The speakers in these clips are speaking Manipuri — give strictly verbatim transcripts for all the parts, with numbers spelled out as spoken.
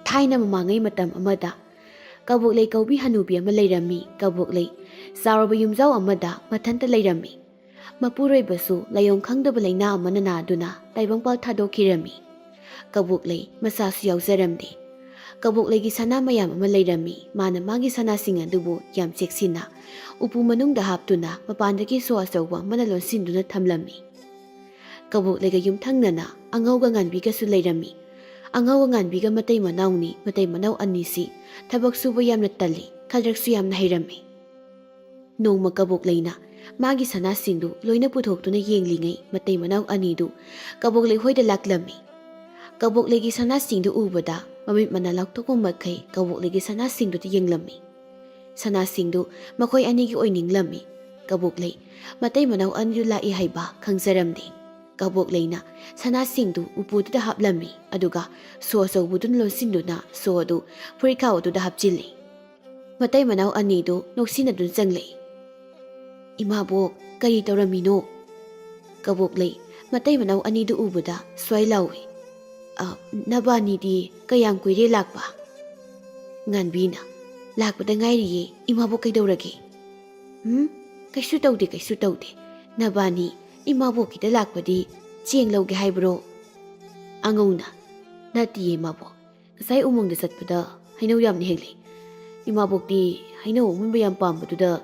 ꯊꯥꯏꯅ ꯃꯃꯥꯡꯉꯩ ꯃꯇꯝ ꯑꯃꯗ ꯀꯕꯣꯛꯂꯩ ꯀꯧꯕꯤ ꯍꯅꯨꯕꯤ ꯑꯃ ꯂꯩꯔꯝꯃꯤ꯫ ꯀꯕꯣꯛꯂꯩ ꯆꯥꯎꯔꯕ ꯌꯨꯝꯖꯥꯎ ꯑꯃꯗ ꯃꯊꯟꯇ ꯂꯩꯔꯝꯃꯤ꯫ ꯃꯄꯨꯔꯣꯏꯕꯁꯨ ꯂꯥꯏꯑꯣꯡ ꯈꯪꯗꯕ ꯂꯥꯏꯅꯥ ꯑꯃꯅ ꯅꯥꯗꯨꯅ ꯇꯥꯏꯕꯪꯄꯥꯜ ꯊꯥꯗꯣꯛꯈꯤꯔꯝꯃꯤ꯫ ꯀꯕꯣꯛꯂꯩ ꯃꯆꯥꯁꯨ ꯌꯥꯎꯖꯔꯝꯗꯦ꯫ ꯀꯕꯣꯛꯂꯩꯒꯤ ꯁꯅꯥ ꯃꯌꯥꯝ ꯑꯃ ꯂꯩꯔꯝꯃꯤ꯫ ꯃꯥꯅ ꯃꯥꯒꯤ ꯁꯅꯥꯁꯤꯡ ꯑꯗꯨꯕꯨ ꯌꯥꯝ ꯆꯦꯛꯁꯤꯟꯅ ꯎꯄꯨ ꯃꯅꯨꯡꯗ ꯍꯥꯞꯇꯨꯅ ꯃꯄꯥꯟꯗꯒꯤ ꯁꯣ ꯑꯆꯧꯕ ꯑꯃꯅ ꯂꯣꯟꯁꯤꯟꯗꯨꯅ ꯊꯝꯂꯝꯃꯤ꯫ ꯀꯕꯣꯛꯂꯩꯒ ꯌꯨꯝꯊꯪꯅꯅ ꯑꯉꯧꯒ ꯉꯥꯟꯕꯤꯒꯁꯨ ꯂꯩꯔꯝꯃꯤ꯫ ꯑꯉꯧꯒ ꯉꯥꯟꯕꯤꯒ ꯃꯇꯩ ꯃꯅꯥꯎꯅꯤ꯫ ꯃꯇꯩ ꯃꯅꯥꯎ ꯑꯅꯤꯁꯤ ꯊꯕꯛ ꯁꯨꯕ ꯌꯥꯝꯅ ꯇꯜꯂꯤ, ꯈꯗ꯭ꯔꯛꯁꯨ ꯌꯥꯝꯅ ꯍꯩꯔꯝꯃꯤ꯫ ꯅꯣꯡꯃ ꯀꯕꯣꯛꯂꯩꯅ ꯃꯥꯒꯤ ꯁꯅꯥꯁꯤꯡꯗꯨ ꯂꯣꯏꯅ ꯄꯨꯊꯣꯛꯇꯨꯅ ꯌꯦꯡꯂꯤꯉꯩ, ꯃꯇꯩ ꯃꯅꯥꯎ ꯑꯅꯤꯗꯨ ꯀꯕꯣꯛꯂꯩ ꯍꯣꯏꯗ ꯂꯥꯛꯂꯝꯃꯤ꯫ ꯀꯕꯣꯛꯂꯩꯒꯤ ꯁꯅꯥꯁꯤꯡꯗꯨ ꯎꯕꯗ ꯃꯃꯤꯠ ꯃꯅꯥ ꯂꯥꯎꯊꯣꯛꯄ ꯃꯈꯩ ꯀꯕꯣꯛꯂꯩꯒꯤ ꯁꯅꯥꯁꯤꯡꯗꯨꯗ ꯌꯦꯡꯂꯝꯃꯤ꯫ ꯁꯅꯥꯁꯤꯡꯗꯨ ꯃꯈꯣꯏ ꯑꯅꯤꯒꯤ ꯑꯣꯏꯅꯤꯡꯂꯝꯃꯤ꯫ ꯀꯕꯣꯛꯂꯩ ꯃꯇꯩ ꯃꯅꯥꯎ ꯑꯅꯤꯗꯨ ꯂꯥꯛꯏ ꯍꯥꯏꯕ ꯈꯪꯖꯔꯝꯗꯦ꯫ ꯀꯕꯣꯛꯂꯩꯅ ꯁꯅꯥꯁꯤꯡꯗꯨ ꯎꯄꯨꯗꯨꯗ ꯍꯥꯞꯂꯝꯃꯤ, ꯑꯗꯨꯒ ꯁꯣ ꯑꯆꯧꯕꯗꯨꯅ ꯂꯣꯟꯁꯤꯟꯗꯨꯅ ꯁꯣ ꯑꯗꯨ ꯐꯨꯔꯤꯠꯈꯥꯎ ꯑꯗꯨꯗ ꯍꯥꯞꯆꯤꯜꯂꯤ꯫ ꯃꯇꯩ ꯃꯅꯥꯎ ꯑꯅꯤꯗꯨ ꯅꯣꯛꯁꯤꯟꯅꯗꯨꯅ ꯆꯪꯂꯛꯏ꯫ "ꯏꯃꯥꯕꯣꯛ, ꯀꯔꯤ ꯇꯧꯔꯝꯃꯤꯅꯣ?" ꯀꯕꯣꯛꯂꯩ ꯃꯇꯩ ꯃꯅꯥꯎ ꯑꯅꯤꯗꯨ ꯎꯕꯗ ꯁ꯭ꯋꯥꯏ ꯂꯥꯎꯏ꯫ "ꯑ, ꯅꯕꯥꯅꯤꯗꯤ ꯀꯌꯥꯝ ꯀꯨꯏꯔꯦ ꯂꯥꯛꯄ?" ꯉꯥꯟꯕꯤꯅ, "ꯂꯥꯛꯄꯗ ꯉꯥꯏꯔꯤꯌꯦ, ꯏꯃꯥꯕꯣꯛ ꯀꯩꯗꯧꯔꯒꯦ?" "ꯎꯝ, ꯀꯩꯁꯨ ꯇꯧꯗꯦ, ꯀꯩꯁꯨ ꯇꯧꯗꯦ꯫ ꯅꯕꯥꯅꯤ ꯏꯃꯥꯕꯣꯛꯀꯤꯗ ꯂꯥꯛꯄꯗꯤ ꯆꯦꯡ ꯂꯧꯒꯦ ꯍꯥꯏꯕ꯭ꯔꯣ?" ꯑꯉꯧꯅ, "ꯅꯠꯇꯤꯌꯦ ꯏꯃꯥꯕꯣꯛ, ꯉꯁꯥꯏ ꯎꯃꯪꯗ ꯆꯠꯄꯗ ꯍꯩꯅꯧ ꯌꯥꯝꯅ ꯍꯦꯛꯂꯛꯏ꯫ ꯏꯃꯥꯕꯣꯛꯇꯤ ꯍꯩꯅꯧ ꯑꯃꯨꯟꯕ ꯌꯥꯝ ꯄꯥꯝꯕꯗꯨꯗ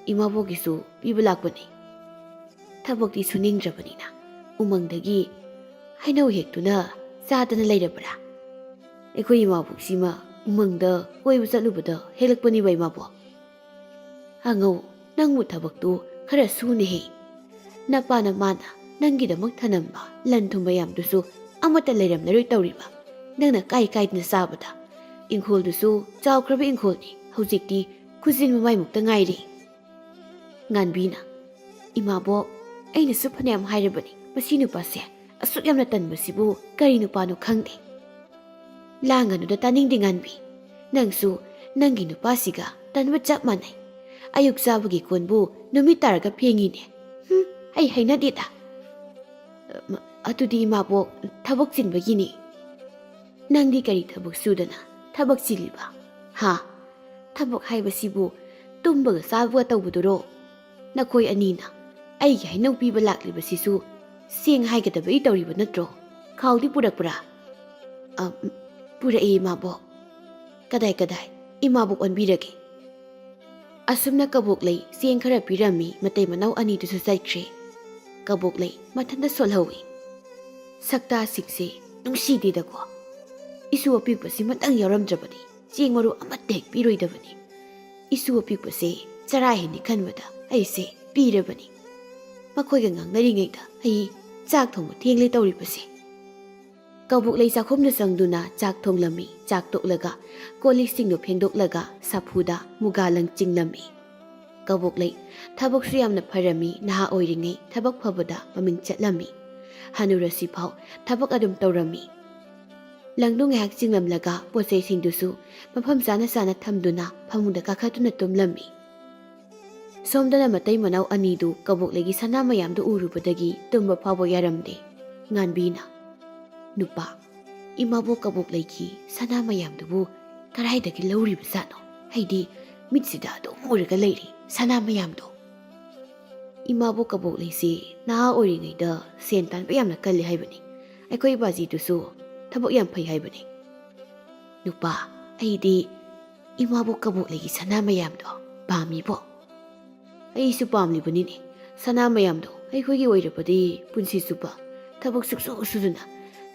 ꯏꯃꯥꯕꯣꯛꯀꯤꯁꯨ ꯄꯤꯕ ꯂꯥꯛꯄꯅꯤ꯫ ꯊꯕꯛꯇꯤ ꯁꯨꯅꯤꯡꯗ꯭ꯔꯕꯅꯤꯅ ꯎꯃꯪꯗꯒꯤ ꯍꯩꯅꯧ ꯍꯦꯛꯇꯨꯅ ꯆꯥꯗꯅ ꯂꯩꯔꯕ꯭ꯔꯥ? ꯑꯩꯈꯣꯏ ꯏꯃꯥꯕꯣꯛꯁꯤꯃ ꯎꯃꯪꯗ ꯀꯣꯏꯕ ꯆꯠꯂꯨꯕꯗ ꯍꯦꯛꯂꯛꯄꯅꯤꯕ ꯏꯃꯥꯕꯣꯛ꯫" "ꯑꯉꯧ, ꯅꯪꯕꯨ ꯊꯕꯛꯇꯨ ꯈꯔ ꯁꯨꯅꯦꯍꯦ꯫ ꯅꯄꯥ ꯅꯃꯥꯅ ꯅꯪꯒꯤꯗꯃꯛ ꯊꯅꯝꯕ ꯂꯟ ꯊꯨꯝ ꯃꯌꯥꯝꯗꯨꯁꯨ ꯑꯃꯠꯇ ꯂꯩꯔꯝꯂꯔꯣꯏ ꯇꯧꯔꯤꯕ꯫ ꯅꯪꯅ ꯀꯥꯏ ꯀꯥꯏꯗꯅ ꯆꯥꯕꯗ꯫ ꯏꯪꯈꯣꯜꯗꯨꯁꯨ ꯆꯥꯎꯈ꯭ꯔꯕ ꯏꯪꯈꯣꯜꯅꯤ, ꯍꯧꯖꯤꯛꯇꯤ ꯈꯨꯖꯤꯟ ꯃꯃꯥꯏꯃꯨꯛꯇ ꯉꯥꯏꯔꯦ꯫" ꯉꯥꯟꯕꯤꯅ, "ꯏꯃꯥꯕꯣꯛ, ꯑꯩꯅꯁꯨ ꯐꯅꯌꯥꯝ ꯍꯥꯏꯔꯕꯅꯤ, ꯃꯁꯤ ꯅꯨꯄꯥꯁꯦ ꯑꯁꯨꯛ ꯌꯥꯝꯅ ꯇꯟꯕꯁꯤꯕꯨ ꯀꯔꯤ ꯅꯨꯄꯥꯅꯣ ꯈꯪꯗꯦ꯫" "ꯂꯥꯡꯒꯅꯨꯗ, ꯇꯥꯅꯤꯡꯗꯦ ꯉꯥꯟꯕꯤ꯫ ꯅꯪꯁꯨ ꯅꯪꯒꯤ ꯅꯨꯄꯥꯁꯤꯒ ꯇꯟꯕ ꯆꯞ ꯃꯥꯟꯅꯩ꯫ ꯑꯌꯨꯛ ꯆꯥꯕꯒꯤ ꯀꯣꯟꯕꯨ ꯅꯨꯃꯤꯠ ꯇꯥꯔꯒ ꯐꯦꯡꯉꯤꯅꯦ꯫ ꯍꯨꯝ, ꯑꯩ ꯍꯩꯅꯗꯦꯗ꯫" "ꯑꯗꯨꯗꯤ ꯏꯃꯥꯕꯣꯛ ꯊꯕꯛ ꯆꯤꯟꯕꯒꯤꯅꯤ꯫" "ꯅꯪꯗꯤ ꯀꯔꯤ ꯊꯕꯛ ꯁꯨꯗꯅ ꯊꯕꯛ ꯆꯤꯜꯂꯤꯕ? ꯍꯥ? ꯊꯕꯛ ꯍꯥꯏꯕꯁꯤꯕꯨ ꯇꯨꯝꯕꯒ ꯆꯥꯕꯒ ꯇꯧꯕꯗꯨꯔꯣ? ꯅꯈꯣꯏ ꯑꯅꯤꯅ ꯑꯩꯒꯤ ꯍꯩꯅꯧ ꯄꯤꯕ ꯂꯥꯛꯂꯤꯕꯁꯤꯁꯨ ꯆꯦꯡ ꯍꯥꯏꯒꯗꯕꯒꯤ ꯇꯧꯔꯤꯕ ꯅꯠꯇ꯭ꯔꯣ? ꯈꯥꯎꯗꯤ ꯄꯨꯔꯛꯄ꯭ꯔꯥ?" "ꯑ, ꯎꯝ, ꯄꯨꯔꯛꯏ, ꯏꯃꯥꯕꯣꯛ꯫" "ꯀꯗꯥꯏ, ꯀꯗꯥꯏ? ꯏꯃꯥꯕꯣꯛ ꯑꯣꯟꯕꯤꯔꯒꯦ꯫" ꯑꯁꯨꯝꯅ ꯀꯕꯣꯛꯂꯩ ꯆꯦꯡ ꯈꯔ ꯄꯤꯔꯝꯃꯤ, ꯃꯇꯩ ꯃꯅꯥꯎ ꯑꯅꯤꯗꯨꯁꯨ ꯆꯠꯈ꯭ꯔꯦ꯫ ꯀꯕꯣꯛꯂꯩ ꯃꯊꯟꯇ ꯁꯣꯜꯍꯧꯏ꯫ ꯁꯛꯇꯥꯁꯤꯡꯁꯦ ꯅꯨꯡꯁꯤꯗꯦꯗꯀꯣ꯫ ꯏꯁꯨ ꯑꯄꯤꯛꯄꯁꯤꯃꯇꯪ ꯌꯥꯎꯔꯝꯗ꯭ꯔꯕꯗꯤ ꯆꯦꯡ ꯃꯔꯨ ꯑꯃꯠꯇ ꯍꯦꯛ ꯄꯤꯔꯣꯏꯗꯕꯅꯤ꯫ ꯏꯁꯨ ꯑꯄꯤꯛꯄꯁꯦ ꯆꯔꯥ ꯍꯦꯟꯅꯤ ꯈꯟꯕꯗ ꯑꯩꯁꯦ ꯄꯤꯔꯕꯅꯤ꯫ ꯃꯈꯣꯏꯒ ꯉꯥꯡꯅꯔꯤꯉꯩꯗ ꯑꯩ ꯆꯥꯛ ꯊꯣꯡꯕ ꯊꯦꯡꯂꯦ ꯇꯧꯔꯤꯕꯁꯦ꯫ ꯀꯕꯣꯛꯂꯩ ꯆꯥꯛꯈꯨꯝꯗ ꯆꯪꯗꯨꯅ ꯆꯥꯛ ꯊꯣꯡꯂꯝꯃꯤ꯫ ꯆꯥꯛ ꯇꯣꯛꯂꯒ ꯀꯣꯜ ꯂꯤꯛꯁꯤꯡꯗꯨ ꯐꯦꯡꯗꯣꯛꯂꯒ ꯁꯥꯐꯨꯗ ꯃꯨꯒꯥ ꯂꯪ ꯆꯤꯡꯂꯝꯃꯤ꯫ ꯀꯕꯣꯛꯂꯩ ꯊꯕꯛꯁꯨ ꯌꯥꯝꯅ ꯐꯔꯝꯃꯤ꯫ ꯅꯍꯥ ꯑꯣꯏꯔꯤꯉꯩ ꯊꯕꯛ ꯐꯕꯗ ꯃꯃꯤꯡ ꯆꯠꯂꯝꯃꯤ꯫ ꯍꯅꯨꯔꯁꯤꯐꯥꯎ ꯊꯕꯛ ꯑꯗꯨꯝ ꯇꯧꯔꯝꯃꯤ꯫ ꯂꯪꯗꯨ ꯉꯥꯏꯍꯥꯛ ꯆꯤꯡꯂꯝꯂꯒ ꯄꯣꯠꯆꯩꯁꯤꯡꯗꯨꯁꯨ ꯃꯐꯝ ꯆꯥꯅ ꯆꯥꯅ ꯊꯝꯗꯨꯅ ꯐꯃꯨꯡꯗ ꯀꯥꯈꯠꯇꯨꯅ ꯇꯨꯝꯂꯝꯃꯤ꯫ ꯁꯣꯝꯗꯅ ꯃꯇꯩ ꯃꯅꯥꯎ ꯑꯅꯤꯗꯨ ꯀꯕꯣꯛꯂꯩꯒꯤ ꯁꯅꯥ ꯃꯌꯥꯝꯗꯨ ꯎꯔꯨꯕꯗꯒꯤ ꯇꯨꯝꯕ ꯐꯥꯎꯕ ꯌꯥꯔꯝꯗꯦ꯫ ꯉꯥꯟꯕꯤꯅ, "ꯅꯨꯄꯥ, ꯏꯃꯥꯕꯣꯛ ꯀꯕꯣꯛꯂꯩꯒꯤ ꯁꯅꯥ ꯃꯌꯥꯝꯗꯨꯕꯨ ꯀꯗꯥꯏꯗꯒꯤ ꯂꯧꯔꯤꯕꯖꯥꯠꯅꯣ? ꯑꯩꯗꯤ ꯃꯤꯠꯁꯤꯗ ꯑꯗꯨꯝ ꯎꯔꯒ ꯂꯩꯔꯦ ꯁꯅꯥ ꯃꯌꯥꯝꯗꯣ꯫" "ꯏꯃꯥꯕꯣꯛ ꯀꯕꯣꯛꯂꯩꯁꯤ ꯅꯍꯥ ꯑꯣꯏꯔꯤꯉꯩꯗ ꯁꯦꯟ ꯇꯥꯟꯕ ꯌꯥꯝꯅ ꯀꯜꯂꯤ ꯍꯥꯏꯕꯅꯤ꯫ ꯑꯩꯈꯣꯏ ꯕꯥꯖꯤꯗꯨꯁꯨ ꯊꯕꯛ ꯌꯥꯝ ꯐꯩ ꯍꯥꯏꯕꯅꯤ꯫" "ꯅꯨꯄꯥ, ꯑꯩꯗꯤ ꯏꯃꯥꯕꯣꯛ ꯀꯕꯣꯛꯂꯩꯒꯤ ꯁꯅꯥ ꯃꯌꯥꯝꯗꯣ ꯄꯥꯝꯃꯤꯕꯣ꯫" "ꯑꯩꯁꯨ ꯄꯥꯝꯂꯤꯕꯅꯤꯅꯦ꯫ ꯁꯅꯥ ꯃꯌꯥꯝꯗꯣ ꯑꯩꯈꯣꯏꯒꯤ ꯑꯣꯏꯔꯕꯗꯤ ꯄꯨꯟꯁꯤ ꯆꯨꯞꯄ ꯊꯕꯛ ꯁꯨꯛꯁꯨ ꯁꯨꯗꯅ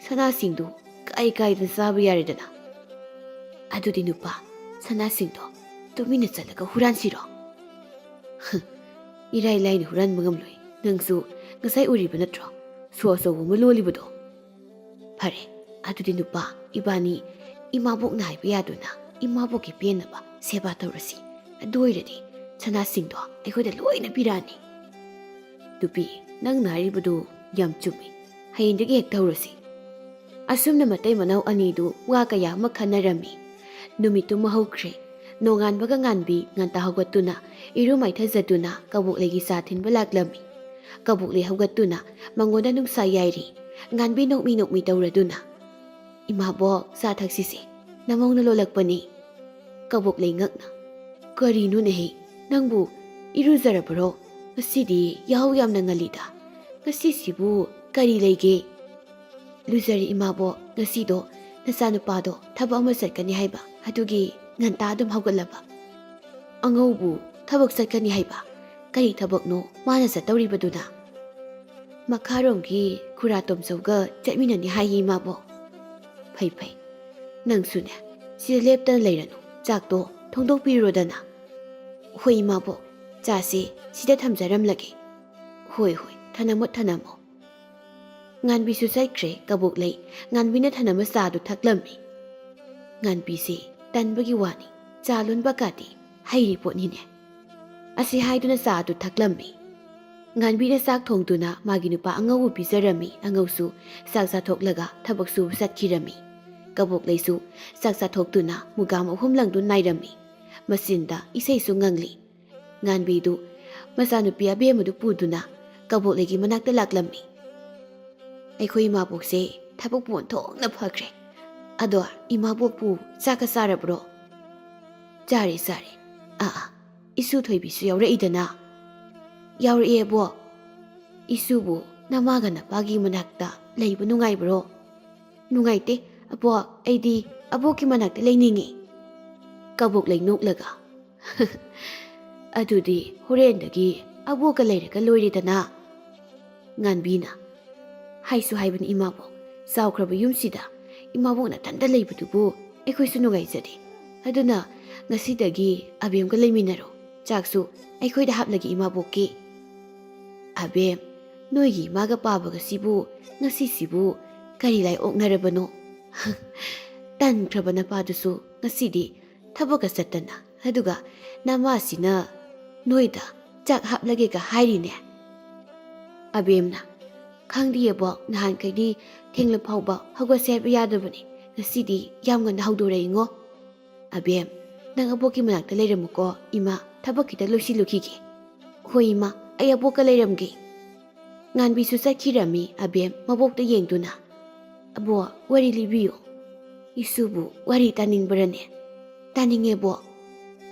ꯁꯅꯥꯁꯤꯡꯗꯨ ꯀꯥꯏ ꯀꯥꯏꯗꯅ ꯆꯥꯕ ꯌꯥꯔꯦꯗꯅ꯫" "ꯑꯗꯨꯗꯤ ꯅꯨꯄꯥ, ꯁꯅꯥꯁꯤꯡꯗꯣ ꯇꯨꯃꯤꯟꯅ ꯆꯠꯂꯒ ꯍꯨꯔꯥꯟꯁꯤꯔꯣ?" "ꯏꯔꯥꯏ ꯂꯥꯏꯅ ꯍꯨꯔꯥꯟꯕ ꯉꯝꯂꯣꯏ꯫ ꯅꯪꯁꯨ ꯉꯁꯥꯏ ꯎꯔꯤꯕ ꯅꯠꯇ꯭ꯔꯣ, ꯁꯣ ꯑꯆꯧꯕ ꯑꯃ ꯂꯣꯜꯂꯤꯕꯗꯣ?" "ꯐꯔꯦ, ꯑꯗꯨꯗꯤ ꯅꯨꯄꯥ, ꯏꯕꯥꯅꯤ ꯏꯃꯥꯕꯣꯛꯅ ꯍꯥꯏꯕ ꯌꯥꯗꯨꯅ ꯏꯃꯥꯕꯣꯛꯀꯤ ꯄꯦꯟꯅꯕ ꯁꯦꯕꯥ ꯇꯧꯔꯁꯤ꯫ ꯑꯗꯨ ꯑꯣꯏꯔꯗꯤ ꯁꯅꯥꯁꯤꯡꯗꯣ ꯑꯩꯈꯣꯏꯗ ꯂꯣꯏꯅ ꯄꯤꯔꯛꯑꯅꯤ꯫" "ꯅꯨꯄꯤ, ꯅꯪꯅ ꯍꯥꯏꯔꯤꯕꯗꯨ ꯌꯥꯝ ꯆꯨꯝꯃꯤ꯫ ꯍꯌꯦꯡꯗꯒꯤ ꯍꯦꯛ ꯇꯧꯔꯁꯤ꯫" ꯑꯁꯨꯝꯅ ꯃꯇꯩ ꯃꯅꯥꯎ ꯑꯅꯤꯗꯨ ꯋꯥ ꯀꯌꯥ ꯑꯃ ꯈꯟꯅꯔꯝꯃꯤ꯫ ꯅꯨꯃꯤꯠꯇꯨ ꯃꯍꯧꯈ꯭ꯔꯦ꯫ ꯅꯣꯡꯉꯥꯟꯕꯒ ꯉꯥꯟꯕꯤ ꯉꯟꯇꯥ ꯍꯧꯒꯠꯇꯨꯅ ꯏꯔꯨ ꯃꯥꯏꯊꯖꯗꯨꯅ ꯀꯕꯣꯛꯂꯩꯒꯤ ꯆꯥ ꯊꯤꯟꯕ ꯂꯥꯛꯂꯝꯃꯤ꯫ ꯀꯕꯣꯛꯂꯩ ꯍꯧꯒꯠꯇꯨꯅ ꯃꯉꯣꯟꯗ ꯅꯨꯡꯁꯥ ꯌꯥꯏꯔꯤ꯫ ꯉꯥꯟꯕꯤ ꯅꯣꯛꯃꯤ ꯅꯣꯛꯃꯤ ꯇꯧꯔꯗꯨꯅ, "ꯏꯃꯥꯕꯣꯛ, ꯆꯥ ꯊꯛꯁꯤꯁꯦ, ꯅꯃꯧꯅ ꯂꯣꯜꯂꯛꯄꯅꯤ꯫" ꯀꯕꯣꯛꯂꯩ ꯉꯛꯅ, "ꯀꯔꯤꯅꯣꯅꯦꯍꯦ, ꯅꯪꯕꯨ ꯏꯔꯨꯖꯔꯕꯔꯣ? ꯉꯁꯤꯗꯤ ꯌꯥꯍꯧ ꯌꯥꯝꯅ ꯉꯜꯂꯤꯗ꯫ ꯉꯁꯤꯁꯤꯕꯨ ꯀꯔꯤ ꯂꯩꯒꯦ?" "ꯂꯨꯖꯔꯦ ꯏꯃꯥꯕꯣꯛ, ꯉꯁꯤꯗꯣ ꯅꯆꯥꯅꯨꯄꯥꯗꯣ ꯊꯕꯛ ꯑꯃ ꯆꯠꯀꯅꯤ ꯍꯥꯏꯕ, ꯑꯗꯨꯒꯤ ꯉꯟꯇꯥ ꯑꯗꯨꯝ ꯍꯧꯒꯠꯂꯕ꯫" "ꯑꯉꯧꯕꯨ ꯊꯕꯛ ꯆꯠꯀꯅꯤ ꯍꯥꯏꯕ? ꯀꯔꯤ ꯊꯕꯛꯅꯣ ꯃꯥꯅ ꯆꯠꯇꯧꯔꯤꯕꯗꯨꯅ?" "ꯃꯈꯥꯔꯣꯝꯒꯤ ꯈꯨꯔꯥ ꯇꯣꯝꯆꯧꯒ ꯆꯠꯃꯤꯟꯅꯅꯤ ꯍꯥꯏꯌꯦ ꯏꯃꯥꯕꯣꯛ꯫" "ꯐꯩ ꯐꯩ, ꯅꯪꯁꯨꯅꯦ, ꯁꯤꯗ ꯂꯦꯞꯇꯅ ꯂꯩꯔꯅꯨ, ꯆꯥꯛꯇꯣ ꯊꯣꯡꯗꯣꯛꯄꯤꯔꯣꯗꯅ꯫" "ꯍꯣꯏ ꯏꯃꯥꯕꯣꯛ, ꯆꯥꯁꯦ ꯁꯤꯗ ꯊꯝꯖꯔꯝꯂꯒꯦ꯫" "ꯍꯣꯏ ꯍꯣꯏ, ꯊꯅꯝꯃꯣ ꯊꯅꯝꯃꯣ꯫" ꯉꯥꯟꯕꯤꯁꯨ ꯆꯠꯈ꯭ꯔꯦ꯫ ꯀꯕꯣꯛꯂꯩ ꯉꯥꯟꯕꯤꯅ ꯊꯅꯝꯕ ꯆꯥꯗꯨ ꯊꯛꯂꯝꯃꯤ꯫ ꯉꯥꯟꯕꯤꯁꯦ ꯇꯟꯕꯒꯤ ꯋꯥꯅꯤ, ꯆꯥ ꯂꯣꯟꯕ ꯀꯥꯗꯤ ꯍꯩꯔꯤ ꯄꯣꯠꯅꯤꯅꯦ꯫ ꯑꯁꯤ ꯍꯥꯏꯗꯨꯅ ꯆꯥ ꯑꯗꯨ ꯊꯛꯂꯝꯃꯤ꯫ ꯉꯥꯟꯕꯤꯅ ꯆꯥꯛ ꯊꯣꯡꯗꯨꯅ ꯃꯥꯒꯤ ꯅꯨꯄꯥ ꯑꯉꯧꯕꯨ ꯄꯤꯖꯔꯝꯃꯤ꯫ ꯑꯉꯧꯁꯨ ꯆꯥꯛ ꯆꯥꯊꯣꯛꯂꯒ ꯊꯕꯛ ꯁꯨꯕ ꯆꯠꯈꯤꯔꯝꯃꯤ꯫ ꯀꯕꯣꯛꯂꯩꯁꯨ ꯆꯥꯛ ꯆꯥꯊꯣꯛꯇꯨꯅ ꯃꯨꯒꯥꯝ ꯑꯍꯨꯝ ꯂꯪꯗꯨꯅ ꯅꯥꯏꯔꯝꯃꯤ꯫ ꯃꯆꯤꯟꯗ ꯏꯁꯩꯁꯨ ꯉꯪꯂꯤ꯫ ꯉꯥꯟꯕꯤꯗꯨ ꯃꯆꯥꯅꯨꯄꯤ ꯑꯕꯦꯝꯃꯗꯨ ꯄꯨꯗꯨꯅ ꯀꯕꯣꯛꯂꯩꯒꯤ ꯃꯅꯥꯛꯇ ꯂꯥꯛꯂꯝꯃꯤ꯫ "ꯑꯩꯈꯣꯏ ꯏꯃꯥꯕꯣꯛꯁꯦ ꯊꯕꯛꯄꯨ ꯑꯣꯟꯊꯣꯛꯅ ꯐꯈ꯭ꯔꯦ꯫ ꯑꯗꯣ ꯏꯃꯥꯕꯣꯛꯄꯨ ꯆꯥꯛꯀ ꯆꯥꯔꯕ꯭ꯔꯣ?" "ꯆꯥꯔꯦ, ꯆꯥꯔꯦ꯫ ꯑꯥ, ꯑꯥ, ꯏꯁꯨ ꯊꯣꯏꯕꯤꯁꯨ ꯌꯥꯎꯔꯛꯏꯗꯅ?" "ꯌꯥꯎꯔꯛꯑꯦ, ꯑꯕꯣꯛ꯫ ꯏꯁꯨꯕꯨ ꯅꯃꯥꯒ ꯅꯄꯥꯒꯤ ꯃꯅꯥꯛꯇ ꯂꯩꯕ ꯅꯨꯡꯉꯥꯏꯕ꯭ꯔꯣ?" "ꯅꯨꯡꯉꯥꯏꯇꯦ, ꯑꯕꯣꯛ꯫ ꯑꯩꯗꯤ ꯑꯕꯣꯛꯀꯤ ꯃꯅꯥꯛꯇ ꯂꯩꯅꯤꯡꯉꯤ꯫" ꯀꯕꯣꯛꯂꯩ ꯅꯣꯛꯂꯒ, "ꯑꯗꯨꯗꯤ ꯍꯣꯔꯦꯟꯗꯒꯤ ꯑꯕꯣꯛꯀ ꯂꯩꯔꯒ ꯂꯣꯏꯔꯦꯗꯅ꯫" ꯉꯥꯟꯕꯤꯅ, "ꯍꯥꯏꯁꯨ ꯍꯥꯏꯕꯅꯤ ꯏꯃꯥꯕꯣꯛ, ꯆꯥꯎꯈ꯭ꯔꯕ ꯌꯨꯝꯁꯤꯗ ꯏꯃꯥꯕꯣꯛ ꯅꯊꯟꯇ ꯂꯩꯕꯗꯨꯕꯨ ꯑꯩꯈꯣꯏꯁꯨ ꯅꯨꯡꯉꯥꯏꯖꯗꯦ꯫ ꯑꯗꯨꯅ ꯉꯁꯤꯗꯒꯤ ꯑꯕꯦꯝꯒ ꯂꯩꯃꯤꯟꯅꯔꯣ꯫ ꯆꯥꯛꯁꯨ ꯑꯩꯈꯣꯏꯗ ꯍꯥꯞꯂꯒꯦ ꯏꯃꯥꯕꯣꯛꯀꯤ꯫" "ꯑꯕꯦꯝ, ꯅꯣꯏꯒꯤ ꯏꯃꯥꯒ ꯄꯥꯕꯒꯁꯤꯕꯨ ꯉꯁꯤꯁꯤꯕꯨ ꯀꯔꯤ ꯂꯥꯏ ꯑꯣꯛꯅꯔꯕꯅꯣ? ꯇꯟꯈ꯭ꯔꯕ ꯅꯄꯥꯗꯨꯁꯨ ꯉꯁꯤꯗꯤ ꯊꯕꯛꯀ ꯆꯠꯇꯅ, ꯑꯗꯨꯒ ꯅꯃꯥꯁꯤꯅ ꯅꯣꯏꯗ ꯆꯥꯛ ꯍꯥꯞꯂꯒꯦꯒ ꯍꯥꯏꯔꯤꯅꯦ꯫" ꯑꯕꯦꯝꯅ, "ꯈꯪꯗꯤꯌꯦꯕꯣ, ꯅꯍꯥꯟꯈꯩꯗꯤ ꯊꯦꯡꯂ ꯐꯥꯎꯕ ꯍꯧꯒꯠꯁꯦ ꯍꯥꯏꯕ ꯌꯥꯗꯕꯅꯤ, ꯉꯁꯤꯗꯤ ꯌꯥꯝ ꯉꯟꯅ ꯍꯧꯗꯣꯔꯛꯏꯉꯣ꯫ ꯑꯕꯦꯝ, ꯅꯪ ꯑꯕꯣꯛꯀꯤ ꯃꯅꯥꯛꯇ ꯂꯩꯔꯝꯃꯨꯀꯣ, ꯏꯃꯥ ꯊꯕꯛ ꯈꯤꯇ ꯂꯣꯏꯁꯤꯜꯂꯨꯈꯤꯒꯦ꯫" "ꯍꯣꯏ ꯏꯃꯥ, ꯑꯩ ꯑꯕꯣꯛꯀ ꯂꯩꯔꯝꯒꯦ꯫" ꯉꯥꯟꯕꯤꯁꯨ ꯆꯠꯈꯤꯔꯝꯃꯤ ꯑꯕꯦꯝ ꯃꯕꯣꯛꯇ ꯌꯦꯡꯗꯨꯅ꯫ "ꯕꯣ, ꯋꯥꯔꯤ ꯂꯤꯕꯤꯌꯨ꯫ ꯏꯁꯨꯕꯨ ꯋꯥꯔꯤ ꯇꯥꯅꯤꯡꯕ꯭ꯔꯅꯦ?" "ꯇꯥꯅꯤꯡꯉꯦ ꯕꯣ꯫"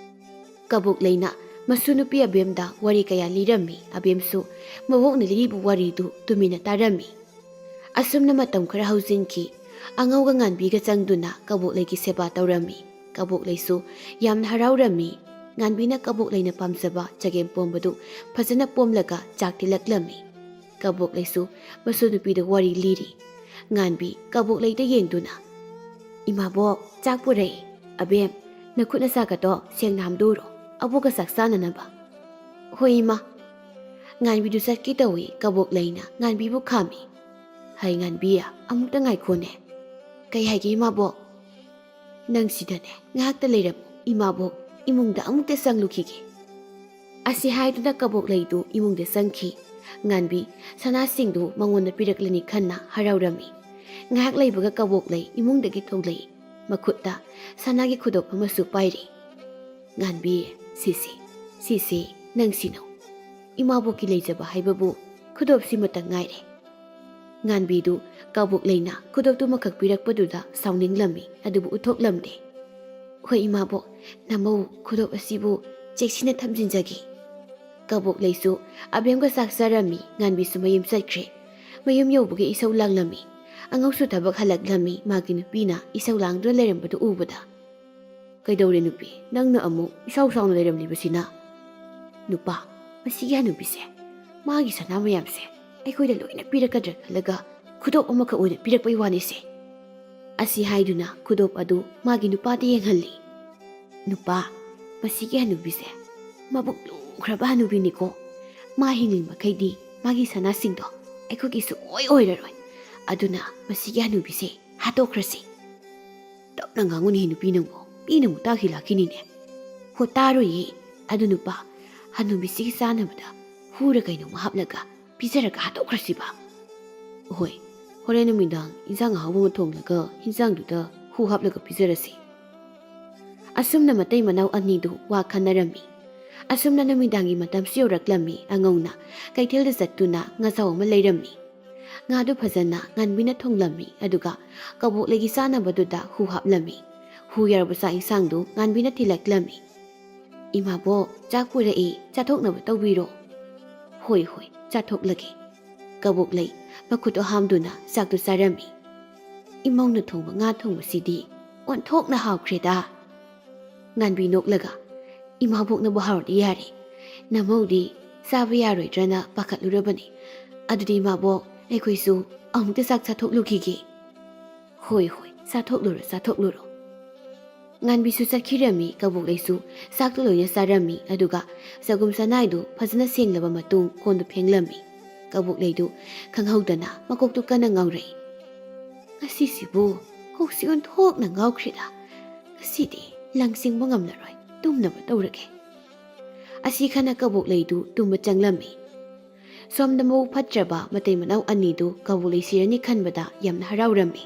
ꯀꯕꯣꯛꯂꯩꯅ ꯃꯁꯨ ꯅꯨꯄꯤ ꯑꯕꯦꯝꯗ ꯋꯥꯔꯤ ꯀꯌꯥ ꯂꯤꯔꯝꯃꯤ꯫ ꯑꯕꯦꯝꯁꯨ ꯃꯕꯣꯛꯅ ꯂꯤꯔꯤꯕ ꯋꯥꯔꯤꯗꯨ ꯇꯨꯃꯤꯟꯅ ꯇꯥꯔꯝꯃꯤ꯫ ꯑꯁꯨꯝꯅ ꯃꯇꯝ ꯈꯔ ꯍꯧꯖꯤꯟꯈꯤ꯫ ꯑꯉꯧꯒ ꯉꯥꯟꯕꯤꯒ ꯆꯪꯗꯨꯅ ꯀꯕꯣꯛꯂꯩꯒꯤ ꯁꯦꯕꯥ ꯇꯧꯔꯝꯃꯤ꯫ ꯀꯕꯣꯛꯂꯩꯁꯨ ꯌꯥꯝꯅ ꯍꯔꯥꯎꯔꯝꯃꯤ꯫ ꯉꯥꯟꯕꯤꯅ ꯀꯕꯣꯛꯂꯩꯅ ꯄꯥꯝꯖꯕ ꯆꯒꯦꯝ ꯄꯣꯝꯕꯗꯨ ꯐꯖꯅ ꯄꯣꯝꯂꯒ ꯆꯥꯛ ꯊꯤꯜꯂꯛꯂꯝꯃꯤ꯫ ꯀꯕꯣꯛꯂꯩꯁꯨ ꯃꯁꯨ ꯅꯨꯄꯤꯗ ꯋꯥꯔꯤ ꯂꯤꯔꯤ꯫ ꯉꯥꯟꯕꯤ ꯀꯕꯣꯛꯂꯩꯗ ꯌꯦꯡꯗꯨꯅ, "ꯏꯃꯥꯕꯣꯛ, ꯆꯥꯛ ꯄꯨꯔꯛꯏ꯫ ꯑꯕꯦꯝ, ꯅꯈꯨꯠ ꯅꯁꯥꯒꯗꯣ ꯁꯦꯡꯅ ꯍꯥꯝꯗꯣꯛꯎꯔꯣ, ꯑꯕꯣꯛꯀ ꯆꯥꯛ ꯆꯥꯅꯅꯕ꯫" "ꯍꯣꯏ, ꯏꯃꯥ꯫" ꯉꯥꯟꯕꯤꯗꯨ ꯆꯠꯀꯦ ꯇꯧꯏ꯫ ꯀꯕꯣꯛꯂꯩꯅ ꯉꯥꯟꯕꯤꯕꯨ ꯈꯥꯝꯃꯤ꯫ "ꯍꯩ ꯉꯥꯟꯕꯤ, ꯑꯃꯨꯛꯇ ꯉꯥꯏꯈꯣꯅꯦ꯫" "ꯀꯩ ꯍꯥꯏꯒꯦ, ꯏꯃꯥꯕꯣꯛ?" "ꯅꯪ ꯁꯤꯗꯅꯦ ꯉꯥꯏꯍꯥꯛꯇ ꯂꯩꯔꯝꯃꯨ, ꯏꯃꯥꯕꯣꯛ ꯏꯃꯨꯡꯗ ꯑꯃꯨꯛꯇ ꯆꯪꯂꯨꯈꯤꯒꯦ꯫" ꯑꯁꯤ ꯍꯥꯏꯗꯨꯅ ꯀꯕꯣꯛꯂꯩꯗꯨ ꯏꯃꯨꯡꯗ ꯆꯪꯈꯤ꯫ ꯉꯥꯟꯕꯤ ꯁꯅꯥꯁꯤꯡꯗꯨ ꯃꯉꯣꯟꯗ ꯄꯤꯔꯛꯂꯅꯤ ꯈꯟꯅ ꯍꯔꯥꯎꯔꯝꯃꯤ꯫ ꯉꯥꯏꯍꯥꯛ ꯂꯩꯕꯒ ꯀꯕꯣꯛꯂꯩ ꯏꯃꯨꯡꯗꯒꯤ ꯊꯣꯛꯂꯛꯏ꯫ ꯃꯈꯨꯠꯇ ꯁꯅꯥꯒꯤ ꯈꯨꯗꯣꯞ ꯑꯃꯁꯨ ꯄꯥꯏꯔꯤ꯫ "ꯉꯥꯟꯕꯤ, ꯁꯤꯁꯤ, ꯁꯤꯁꯤ ꯅꯪ ꯁꯤꯅꯧ꯫ ꯏꯃꯥꯕꯣꯛꯀꯤ ꯂꯩꯖꯕ ꯍꯥꯏꯕꯕꯨ ꯈꯨꯗꯣꯞꯁꯤꯃꯇ ꯉꯥꯏꯔꯦ꯫" ꯉꯥꯟꯕꯤꯗꯨ ꯀꯕꯣꯛꯂꯩꯅ ꯈꯨꯗꯣꯞꯇꯨꯃꯈꯛ ꯄꯤꯔꯛꯄꯗꯨꯗ ꯁꯥꯎꯅꯤꯡꯂꯝꯃꯤ, ꯑꯗꯨꯕꯨ ꯎꯠꯊꯣꯛꯂꯝꯗꯦ꯫ "ꯍꯣꯏ ꯏꯃꯥꯕꯣꯛ, ꯅꯃꯧ, ꯈꯨꯗꯣꯞ ꯑꯁꯤꯕꯨ ꯆꯦꯛꯁꯤꯟꯅ ꯊꯝꯖꯤꯟꯖꯒꯦ꯫" ꯀꯕꯣꯛꯂꯩꯁꯨ ꯑꯕꯦꯝꯒ ꯆꯥꯛ ꯆꯥꯔꯝꯃꯤ꯫ ꯉꯥꯟꯕꯤꯁꯨ ꯃꯌꯨꯝ ꯆꯠꯈ꯭ꯔꯦ꯫ ꯃꯌꯨꯝ ꯌꯧꯕꯒ ꯏꯁꯧ ꯂꯥꯡꯂꯝꯃꯤ꯫ ꯑꯉꯧꯁꯨ ꯊꯕꯛ ꯍꯜꯂꯛꯂꯝꯃꯤ꯫ ꯃꯥꯒꯤ ꯅꯨꯄꯤꯅ ꯏꯁꯧ ꯂꯥꯡꯗꯨꯅ ꯂꯩꯔꯝꯕꯗꯨ ꯎꯕꯗ, "ꯀꯩꯗꯧꯔꯦ ꯅꯨꯄꯤ, ꯅꯪꯅ ꯑꯃꯨꯛ ꯏꯁꯥꯎ ꯁꯥꯎꯅ ꯂꯩꯔꯝꯂꯤꯕꯁꯤꯅ?" "ꯅꯨꯄꯥ, ꯃꯁꯤꯒꯤ ꯍꯅꯨꯕꯤꯁꯦ, ꯃꯥꯒꯤ ꯁꯅꯥ ꯃꯌꯥꯝꯁꯦ ꯑꯩꯈꯣꯏꯗ ꯂꯣꯏꯅ ꯄꯤꯔꯛꯀꯗ꯭ꯔꯥ ꯈꯜꯂꯒ ꯈꯨꯗꯣꯞ ꯑꯃꯈꯛ ꯑꯣꯏꯅ ꯄꯤꯔꯛꯄꯩ ꯋꯥꯅꯤꯁꯦ꯫" ꯑꯁꯤ ꯍꯥꯏꯗꯨꯅ ꯈꯨꯗꯣꯞ ꯑꯗꯨ ꯃꯥꯒꯤ ꯅꯨꯄꯥꯗ ꯌꯦꯡꯍꯜꯂꯤ꯫ "ꯅꯨꯄꯥ, ꯃꯁꯤꯒꯤ ꯍꯅꯨꯕꯤꯁꯦ ꯃꯕꯨꯛ ꯂꯨꯈ꯭ꯔꯕ ꯍꯅꯨꯕꯤꯅꯤꯀꯣ꯫ ꯃꯥ ꯍꯤꯡꯂꯤ ꯃꯈꯩꯗꯤ ꯃꯥꯒꯤ ꯁꯅꯥꯁꯤꯡꯗꯣ ꯑꯩꯈꯣꯏꯒꯤ ꯁꯨꯡꯑꯣꯏ ꯑꯣꯏꯔꯔꯣꯏ꯫ ꯑꯗꯨꯅ ꯃꯁꯤꯒꯤ ꯍꯅꯨꯕꯤꯁꯦ ꯍꯥꯠꯇꯣꯛꯈ꯭ꯔꯁꯤ꯫" "ꯇꯞꯅ ꯉꯥꯡꯉꯨꯅꯦ ꯅꯨꯄꯤ ꯅꯪꯕꯨ, ꯃꯤꯅ ꯑꯃꯨꯛ ꯇꯥꯈꯤ ꯂꯥꯛꯈꯤꯅꯤꯅꯦ꯫" "ꯍꯣ, ꯇꯥꯔꯣꯏꯌꯦ꯫ ꯑꯗꯨ ꯅꯨꯄꯥ, ꯍꯅꯨꯕꯤꯁꯤꯒꯤ ꯆꯥꯅꯕꯗ ꯍꯨꯔ ꯀꯩꯅꯣꯝꯃ ꯍꯥꯞꯂꯒ ꯄꯤꯖꯔꯒ ꯍꯥꯠꯇꯣꯛꯈ꯭ꯔꯁꯤꯕ꯫" "ꯍꯣꯏ, ꯍꯣꯔꯦꯟ ꯅꯨꯃꯤꯗꯥꯡ ꯏꯟꯖꯥꯡ ꯑꯍꯥꯎꯕ ꯑꯃ ꯊꯣꯡꯂꯒ ꯏꯟꯖꯥꯡꯗꯨꯗ ꯍꯨ ꯍꯥꯞꯂꯒ ꯄꯤꯖꯔꯁꯤ꯫" ꯑꯁꯨꯝꯅ ꯃꯇꯩ ꯃꯅꯥꯎ ꯑꯅꯤꯗꯨ ꯋꯥ ꯈꯟꯅꯔꯝꯃꯤ꯫ ꯑꯁꯨꯝꯅ ꯅꯨꯃꯤꯗꯥꯡꯒꯤ ꯃꯇꯝꯁꯨ ꯌꯧꯔꯛꯂꯝꯃꯤ꯫ ꯑꯉꯧꯅ ꯀꯩꯊꯦꯜꯗ ꯆꯠꯇꯨꯅ ꯉꯥꯖꯥꯎ ꯑꯃ ꯂꯩꯔꯝꯃꯤ꯫ ꯉꯥꯗꯨ ꯐꯖꯅ ꯉꯥꯟꯕꯤꯅ ꯊꯣꯡꯂꯝꯃꯤ, ꯑꯗꯨꯒ ꯀꯕꯣꯛꯂꯩꯒꯤ ꯆꯥꯅꯕꯗꯨꯗ ꯍꯨ ꯍꯥꯞꯂꯝꯃꯤ꯫ ꯍꯨ ꯌꯥꯎꯔꯕ ꯆꯥꯛ ꯏꯟꯁꯥꯡꯗꯨ ꯉꯥꯟꯕꯤꯅ ꯊꯤꯜꯂꯛꯂꯝꯃꯤ꯫ "ꯏꯃꯥꯕꯣꯛ, ꯆꯥꯛ ꯄꯨꯔꯛꯏ, ꯆꯥꯊꯣꯛꯅꯕ ꯇꯧꯕꯤꯔꯣ꯫" "ꯍꯣꯏ, ꯍꯣꯏ, ꯆꯥꯊꯣꯛꯂꯒꯦ꯫" ꯀꯕꯣꯛꯂꯩ ꯃꯈꯨꯠꯇꯣ ꯍꯥꯝꯗꯨꯅ ꯆꯥꯛꯇꯨ ꯆꯥꯔꯝꯃꯤ꯫ "ꯏꯃꯧꯅ ꯊꯣꯡꯕ ꯉꯥ ꯊꯣꯡꯕꯁꯤꯗꯤ ꯑꯣꯟꯊꯣꯛꯅ ꯍꯥꯎꯈ꯭ꯔꯦꯗ꯫" ꯉꯥꯟꯕꯤ ꯅꯣꯛꯂꯒ, "ꯏꯃꯥꯕꯣꯛꯅꯕꯨ ꯍꯥꯎꯔꯗꯤ ꯌꯥꯔꯦ꯫ ꯅꯃꯧꯗꯤ ꯆꯥꯕ ꯌꯥꯔꯣꯏꯗ꯭ꯔꯅ ꯄꯥꯈꯠꯂꯨꯔꯕꯅꯤ꯫ ꯑꯗꯨꯗꯤ ꯏꯃꯥꯕꯣꯛ, ꯑꯩꯈꯣꯏꯁꯨ ꯑꯃꯨꯛꯇ ꯆꯥꯛ ꯆꯥꯊꯣꯛꯂꯨꯈꯤꯒꯦ꯫" "ꯍꯣꯏ, ꯍꯣꯏ, ꯆꯥꯊꯣꯛꯂꯨꯔꯣ, ꯆꯥꯊꯣꯛꯂꯨꯔꯣ꯫" ꯉꯥꯟꯕꯤꯁꯨ ꯆꯠꯈꯤꯔꯝꯃꯤ, ꯀꯕꯣꯛꯂꯩꯁꯨ ꯆꯥꯛꯇꯨ ꯂꯣꯏꯅ ꯆꯥꯔꯝꯃꯤ, ꯑꯗꯨꯒ ꯆꯒꯨꯝ ꯆꯅꯥꯏꯗꯨ ꯐꯖꯅ ꯁꯦꯡꯂꯕ ꯃꯇꯨꯡ ꯀꯣꯟꯗꯨ ꯐꯦꯡꯂꯝꯃꯤ꯫ ꯀꯕꯣꯛꯂꯩꯗꯨ ꯈꯪꯍꯧꯗꯅ ꯃꯀꯣꯛꯇꯨ ꯀꯟꯅ ꯉꯥꯎꯔꯛꯏ꯫ "ꯉꯁꯤꯁꯤꯕꯨ ꯀꯣꯛꯁꯤ ꯑꯣꯟꯊꯣꯛꯅ ꯉꯥꯎꯈ꯭ꯔꯦꯗ꯫ ꯉꯁꯤꯗꯤ ꯂꯪꯁꯤꯡꯕ ꯉꯝꯂꯔꯣꯏ, ꯇꯨꯝꯅꯕ ꯇꯧꯔꯒꯦ꯫" ꯑꯁꯤ ꯈꯟꯅ ꯀꯕꯣꯛꯂꯩꯗꯨ ꯇꯨꯝꯕ ꯆꯪꯂꯝꯃꯤ꯫ ꯁꯣꯝꯗ ꯃꯕꯨꯛ ꯐꯠꯇ꯭ꯔꯕ ꯃꯇꯩ ꯃꯅꯥꯎ ꯑꯅꯤꯗꯨ ꯀꯕꯣꯛꯂꯩ ꯁꯤꯔꯅꯤ ꯈꯟꯕꯗ ꯌꯥꯝꯅ ꯍꯔꯥꯎꯔꯝꯃꯤ꯫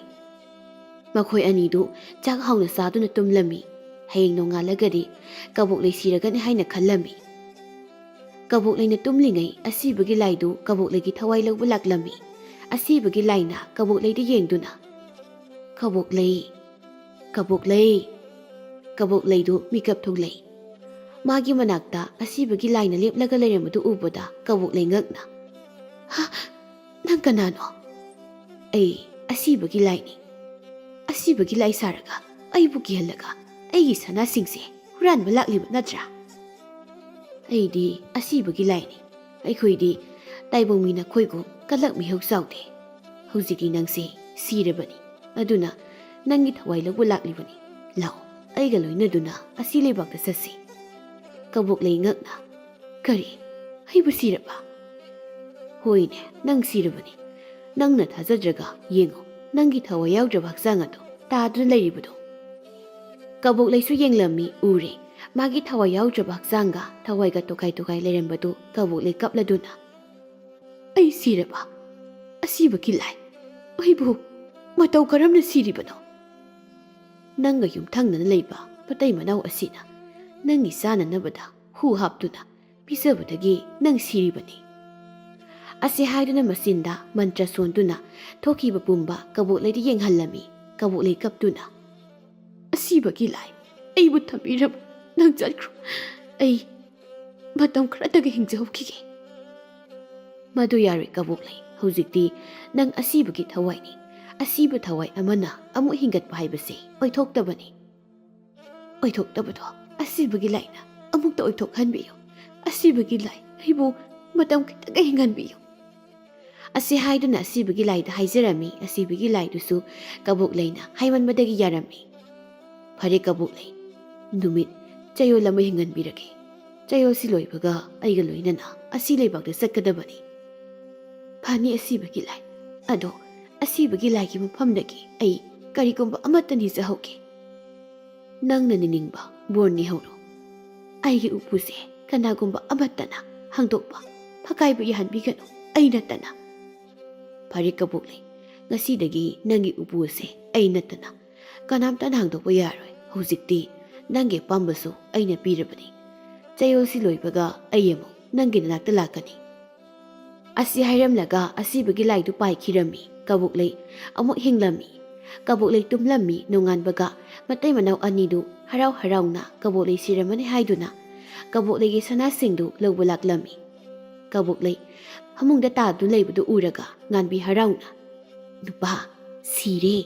ꯃꯈꯣꯏ ꯑꯅꯤꯗꯨ ꯆꯥꯛ ꯍꯥꯎꯅ ꯆꯥꯗꯨꯅ ꯇꯨꯝꯂꯝꯃꯤ꯫ ꯍꯌꯦꯡ ꯅꯣꯡꯉꯥꯜꯂꯒꯗꯤ ꯀꯕꯣꯛꯂꯩ ꯁꯤꯔꯒꯅꯤ ꯍꯥꯏꯅ ꯈꯜꯂꯝꯃꯤ꯫ ꯀꯕꯣꯛꯂꯩꯅ ꯇꯨꯝꯂꯤꯉꯩ ꯑꯁꯤꯕꯒꯤ ꯂꯥꯏꯗꯨ ꯀꯕꯣꯛꯂꯩꯒꯤ ꯊꯋꯥꯏ ꯂꯧꯕ ꯂꯥꯛꯂꯝꯃꯤ꯫ ꯑꯁꯤꯕꯒꯤ ꯂꯥꯏꯅ ꯀꯕꯣꯛꯂꯩꯗ ꯌꯦꯡꯗꯨꯅ, "ꯀꯕꯣꯛꯂꯩ, ꯀꯕꯣꯛꯂꯩ꯫" ꯀꯕꯣꯛꯂꯩꯗꯨ ꯃꯤꯀꯞ ꯊꯣꯛꯂꯛꯏ꯫ ꯃꯥꯒꯤ ꯃꯅꯥꯛꯇ ꯑꯁꯤꯕꯒꯤ ꯂꯥꯏꯅ ꯂꯦꯞꯂꯒ ꯂꯩꯔꯝꯕꯗꯨ ꯎꯕꯗ ꯀꯕꯣꯛꯂꯩ ꯉꯛꯅ, "ꯍꯥ? ꯅꯪ ꯀꯅꯥꯅꯣ?" "ꯑꯩ ꯑꯁꯤꯕꯒꯤ ꯂꯥꯏꯅꯤ꯫ ꯑꯁꯤꯕꯒꯤ ꯂꯥꯏ ꯁꯥꯔꯒ ꯑꯩꯕꯨ ꯀꯤꯍꯜꯂꯒ ꯑꯩꯒꯤ ꯁꯅꯥꯁꯤꯡꯁꯦ ꯍꯨꯔꯥꯟꯕ ꯂꯥꯛꯂꯤꯕ ꯅꯠꯇ꯭ꯔꯥ?" "ꯑꯩꯗꯤ ꯑꯁꯤꯕꯒꯤ ꯂꯥꯏꯅꯤ꯫ ꯑꯩꯈꯣꯏꯗꯤ ꯇꯥꯏꯕꯪ ꯃꯤ ꯅꯈꯣꯏꯒꯨꯝ ꯀꯂꯛ ꯃꯤꯍꯧ ꯆꯥꯎꯗꯦ꯫ ꯍꯧꯖꯤꯛꯇꯤ ꯅꯪꯁꯦ ꯁꯤꯔꯕꯅꯤ꯫ ꯑꯗꯨꯅ ꯅꯪꯒꯤ ꯊꯋꯥꯏ ꯂꯧꯕ ꯂꯥꯛꯂꯤꯕꯅꯤ꯫ ꯂꯥꯛꯑꯣ, ꯑꯩꯒ ꯂꯣꯏꯅꯗꯨꯅ ꯑꯁꯤ ꯂꯩꯕꯥꯛꯇ ꯆꯠꯁꯤ꯫" ꯀꯕꯣꯛꯂꯩ ꯉꯛꯅ, "ꯀꯔꯤ? ꯑꯩꯕꯨ ꯁꯤꯔꯕ?" "ꯍꯣꯏꯅꯦ, ꯅꯪ ꯁꯤꯔꯕꯅꯤ꯫ ꯅꯪꯅ ꯊꯥꯖꯗ꯭ꯔꯒ ꯌꯦꯡꯉꯨ, ꯅꯪꯒꯤ ꯊꯋꯥꯏ ꯌꯥꯎꯗ꯭ꯔꯕ ꯍꯛꯆꯥꯡ ꯑꯗꯨ ꯇꯥꯗꯨꯅ ꯂꯩꯔꯤꯕꯗꯨ꯫" ꯀꯕꯣꯛꯂꯩꯁꯨ ꯌꯦꯡꯂꯝꯃꯤ, ꯎꯔꯦ꯫ ꯃꯥꯒꯤ ꯊꯋꯥꯏ ꯌꯥꯎꯗ꯭ꯔꯕ ꯍꯛꯆꯥꯡꯒ ꯊꯋꯥꯏꯒ ꯇꯣꯈꯥꯏ ꯇꯣꯈꯥꯏ ꯂꯩꯔꯝꯕꯗꯨ ꯀꯕꯣꯛꯂꯩ ꯀꯞꯂꯗꯨꯅ, "ꯑꯩ ꯁꯤꯔꯕ? ꯑꯁꯤꯕꯒꯤ ꯂꯥꯏ, ꯑꯩꯕꯨ ꯃꯇꯧ ꯀꯔꯝꯅ ꯁꯤꯔꯤꯕꯅꯣ?" "ꯅꯪꯒ ꯌꯨꯝꯊꯪꯅꯅ ꯂꯩꯕ ꯃꯇꯩ ꯃꯅꯥꯎ ꯑꯁꯤꯅ ꯅꯪꯒꯤ ꯆꯥꯅꯅꯕꯗ ꯍꯨ ꯍꯥꯞꯇꯨꯅ ꯄꯤꯖꯕꯗꯒꯤ ꯅꯪ ꯁꯤꯔꯤꯕꯅꯤ꯫" ꯑꯁꯤ ꯍꯥꯏꯗꯨꯅ ꯃꯆꯤꯟꯗ ꯃꯟꯇ꯭ꯔ ꯁꯣꯟꯗꯨꯅ ꯊꯣꯛꯈꯤꯕ ꯄꯨꯝꯕ ꯀꯕꯣꯛꯂꯩꯗ ꯌꯦꯡꯍꯜꯂꯝꯃꯤ꯫ ꯀꯕꯣꯛꯂꯩ ꯀꯞꯇꯨꯅ, "ꯑꯁꯤꯕꯒꯤ ꯂꯥꯏ, ꯑꯩꯕꯨ ꯊꯝꯕꯤꯔꯝꯃꯨ, ꯅꯪ ꯆꯠꯈ꯭ꯔꯣ꯫ ꯑꯩ ꯃꯇꯝ ꯈꯔꯇꯒ ꯍꯤꯡꯖꯍꯧꯈꯤꯒꯦ꯫" "ꯃꯗꯨ ꯌꯥꯔꯣꯏ ꯀꯕꯣꯛꯂꯩ, ꯍꯧꯖꯤꯛꯇꯤ ꯅꯪ ꯑꯁꯤꯕꯒꯤ ꯊꯋꯥꯏꯅꯤ꯫ ꯑꯁꯤꯕ ꯊꯋꯥꯏ ꯑꯃꯅ ꯑꯃꯨꯛ ꯍꯤꯡꯒꯠꯄ ꯍꯥꯏꯕꯁꯤ ꯑꯣꯏꯊꯣꯛꯇꯕꯅꯤ꯫" "ꯑꯣꯏꯊꯣꯛꯇꯕꯗꯣ ꯑꯁꯤꯕꯒꯤ ꯂꯥꯏꯅ ꯑꯃꯨꯛꯇ ꯑꯣꯏꯊꯣꯛꯍꯟꯕꯤꯌꯨ꯫ ꯑꯁꯤꯕꯒꯤ ꯂꯥꯏ, ꯑꯩꯕꯨ ꯃꯇꯝ ꯈꯤꯇꯪꯒ ꯍꯤꯡꯍꯟꯕꯤꯌꯨ꯫" ꯑꯁꯤ ꯍꯥꯏꯗꯨꯅ ꯑꯁꯤꯕꯒꯤ ꯂꯥꯏꯗ ꯍꯥꯏꯖꯔꯝꯃꯤ꯫ ꯑꯁꯤꯕꯒꯤ ꯂꯥꯏꯗꯨꯁꯨ ꯀꯕꯣꯛꯂꯩꯅ ꯍꯥꯏꯃꯟꯕꯗꯒꯤ ꯌꯥꯔꯝꯃꯤ꯫ "ꯐꯔꯦ ꯀꯕꯣꯛꯂꯩ, ꯅꯨꯃꯤꯠ ꯆꯌꯣꯜ ꯑꯃ ꯍꯤꯡꯍꯟꯕꯤꯔꯒꯦ꯫ ꯆꯌꯣꯜꯁꯤ ꯂꯣꯏꯕꯒ ꯑꯩꯒ ꯂꯣꯏꯅꯅ ꯑꯁꯤ ꯂꯩꯕꯥꯛꯇ ꯆꯠꯀꯗꯕꯅꯤ꯫" "ꯐꯅꯤ ꯑꯁꯤꯕꯒꯤ ꯂꯥꯏ, ꯑꯗꯣ ꯑꯁꯤꯕꯒꯤ ꯂꯥꯏꯒꯤ ꯃꯐꯝꯗꯒꯤ ꯑꯩ ꯀꯔꯤꯒꯨꯝꯕ ꯑꯃꯠꯇ ꯅꯤꯖꯍꯧꯒꯦ꯫" "ꯅꯪꯅ ꯅꯤꯅꯤꯡꯕ ꯕꯣꯔ ꯅꯤꯍꯧꯔꯣ꯫ ꯑꯩꯒꯤ ꯎꯄꯨꯁꯦ ꯀꯅꯥꯒꯨꯝꯕ ꯑꯃꯠꯇꯅ ꯍꯥꯡꯗꯣꯛꯄ, ꯐꯀꯥꯏꯕ ꯌꯥꯍꯟꯕꯤꯒꯅꯨ, ꯑꯩ ꯅꯠꯇꯅ꯫" "ꯐꯔꯦ ꯀꯕꯣꯛꯂꯩ, ꯉꯁꯤꯗꯒꯤ ꯅꯪꯒꯤ ꯎꯄꯨ ꯑꯁꯦ ꯑꯩ ꯅꯠꯇꯅ ꯀꯅꯥꯝꯇꯅ ꯍꯥꯡꯗꯣꯛꯄ ꯌꯥꯔꯣꯏ꯫ ꯍꯧꯖꯤꯛꯇꯤ ꯅꯪꯒꯤ ꯑꯄꯥꯝꯕꯁꯨ ꯑꯩꯅ ꯄꯤꯔꯕꯅꯤ꯫ ꯆꯌꯣꯜꯁꯤ ꯂꯣꯏꯕꯒ ꯑꯩ ꯑꯃꯨꯛ ꯅꯪꯒꯤ ꯅꯅꯥꯛꯇ ꯂꯥꯛꯀꯅꯤ꯫" ꯑꯁꯤ ꯍꯥꯏꯔꯝꯂꯒ ꯑꯁꯤꯕꯒꯤ ꯂꯥꯏꯗꯨ ꯄꯥꯏꯈꯤꯔꯝꯃꯤ꯫ ꯀꯕꯣꯛꯂꯩ ꯑꯃꯨꯛ ꯍꯤꯡꯂꯝꯃꯤ꯫ ꯀꯕꯣꯛꯂꯩ ꯇꯨꯝꯂꯝꯃꯤ꯫ ꯅꯣꯡꯉꯥꯟꯕꯒ ꯃꯇꯩ ꯃꯅꯥꯎ ꯑꯅꯤꯗꯨ ꯍꯔꯥꯎ ꯍꯔꯥꯎꯅ ꯀꯕꯣꯛꯂꯩ ꯁꯤꯔꯝꯃꯅꯤ ꯍꯥꯏꯗꯨꯅ ꯀꯕꯣꯛꯂꯩꯒꯤ ꯁꯅꯥꯁꯤꯡꯗꯨ ꯂꯧꯕ ꯂꯥꯛꯂꯝꯃꯤ꯫ ꯀꯕꯣꯛꯂꯩ ꯐꯃꯨꯡꯗ ꯇꯥꯗꯨꯅ ꯂꯩꯕꯗꯨ ꯎꯔꯒ ꯉꯥꯟꯕꯤ ꯍꯔꯥꯎꯅ, "ꯅꯨꯄꯥ, ꯁꯤꯔꯦ꯫"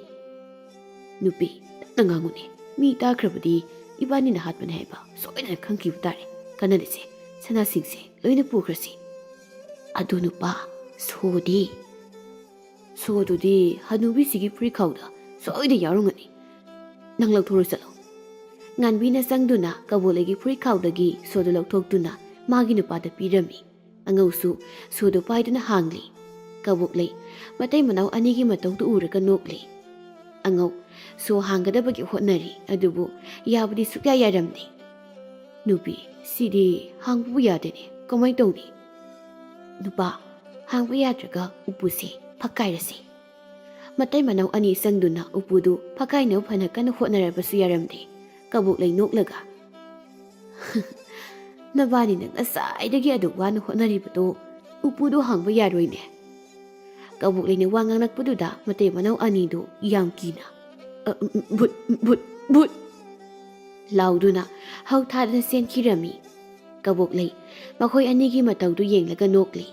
"ꯅꯨꯄꯤ, ꯇꯞꯅ ꯉꯥꯡꯉꯨꯅꯦ꯫ ꯃꯤ ꯇꯥꯈ꯭ꯔꯕꯗꯤ ꯏꯕꯥꯅꯤꯅ ꯍꯥꯠꯄꯅꯦ ꯍꯥꯏꯕ ꯁꯣꯏꯗꯅ ꯈꯪꯈꯤꯕ ꯇꯥꯔꯦ꯫ ꯀꯥꯟꯅꯗꯦꯁꯦ, ꯁꯅꯥꯁꯤꯡꯁꯦ ꯂꯣꯏꯅ ꯄꯨꯈ꯭ꯔꯁꯤ꯫ ꯑꯗꯨ ꯅꯨꯄꯥ, ꯁꯣꯗꯤ?" "ꯁꯣꯗꯨꯗꯤ ꯍꯅꯨꯕꯤꯁꯤꯒꯤ ꯐꯨꯔꯤꯠꯈꯥꯎꯗ ꯁꯣꯏꯗꯅ ꯌꯥꯎꯔꯝꯒꯅꯤ꯫ ꯅꯪ ꯂꯧꯊꯣꯛꯎꯔꯣ ꯆꯠꯂꯣ꯫" ꯉꯥꯟꯕꯤꯅ ꯆꯪꯗꯨꯅ ꯀꯕꯣꯛꯂꯩꯒꯤ ꯐꯨꯔꯤꯠꯈꯥꯎꯗꯒꯤ ꯁꯣꯗꯨ ꯂꯧꯊꯣꯛꯇꯨꯅ ꯃꯥꯒꯤ ꯅꯨꯄꯥꯗ ꯄꯤꯔꯝꯃꯤ꯫ ꯑꯉꯧꯁꯨ ꯁꯣꯗꯨ ꯄꯥꯏꯗꯨꯅ ꯍꯥꯡꯂꯤ꯫ ꯀꯕꯣꯛꯂꯩ ꯃꯇꯩ ꯃꯅꯥꯎ ꯑꯅꯤꯒꯤ ꯃꯇꯧꯗꯨ ꯎꯔꯒ ꯅꯣꯛꯂꯤ꯫ ꯑꯉꯧ ꯁꯣ ꯍꯥꯡꯒꯗꯕꯒꯤ ꯍꯣꯠꯅꯔꯤ, ꯑꯗꯨꯕꯨ ꯌꯥꯕꯗꯤ ꯁꯨꯛꯌꯥ ꯌꯥꯔꯝꯗꯦ꯫ "ꯅꯨꯄꯤ, ꯁꯤꯗꯤ ꯍꯥꯡꯕꯕꯨ ꯌꯥꯗꯦꯅꯦ, ꯀꯃꯥꯏ ꯇꯧꯅꯤ?" "ꯅꯨꯄꯥ, ꯍꯥꯡꯕ ꯌꯥꯗ꯭ꯔꯒ ꯎꯄꯨꯁꯦ ꯐꯛꯀꯥꯏꯔꯁꯦ꯫" ꯃꯇꯩ ꯃꯅꯥꯎ ꯑꯅꯤ ꯆꯪꯗꯨꯅ ꯎꯄꯨꯗꯨ ꯐꯛꯀꯥꯏꯅꯕ ꯐꯅ ꯀꯟꯅ ꯍꯣꯠꯅꯔꯕꯁꯨ ꯌꯥꯔꯝꯗꯦ꯫ ꯀꯕꯣꯛꯂꯩ ꯅꯣꯛꯂꯒ, "ꯅꯕꯥꯅꯤꯅ ꯉꯁꯥꯏꯗꯒꯤ ꯑꯗꯨꯛ ꯋꯥꯅ ꯍꯣꯠꯅꯔꯤꯕꯗꯣ ꯎꯄꯨꯗꯣ ꯍꯥꯡꯕ ꯌꯥꯔꯣꯏꯅꯦ꯫ ꯀꯕꯣꯛꯂꯩꯅ ꯋꯥ ꯉꯥꯡꯂꯛꯄꯗꯨꯗ ꯃꯇꯩ ꯃꯅꯥꯎ ꯑꯅꯤꯗꯨ ꯌꯥꯝ ꯀꯤꯅ, "ꯑ, ꯎꯝ, ꯎꯝ, ꯚꯨꯠ, ꯎꯝ, ꯚꯨꯠ, ꯚꯨꯠ!" ꯂꯥꯎꯗꯨꯅ ꯍꯧ ꯊꯥꯗꯅ ꯆꯦꯟꯈꯤꯔꯝꯃꯤ꯫ ꯀꯕꯣꯛꯂꯩ ꯃꯈꯣꯏ ꯑꯅꯤꯒꯤ ꯃꯇꯧꯗꯨ ꯌꯦꯡꯂꯒ ꯅꯣꯛꯂꯤ꯫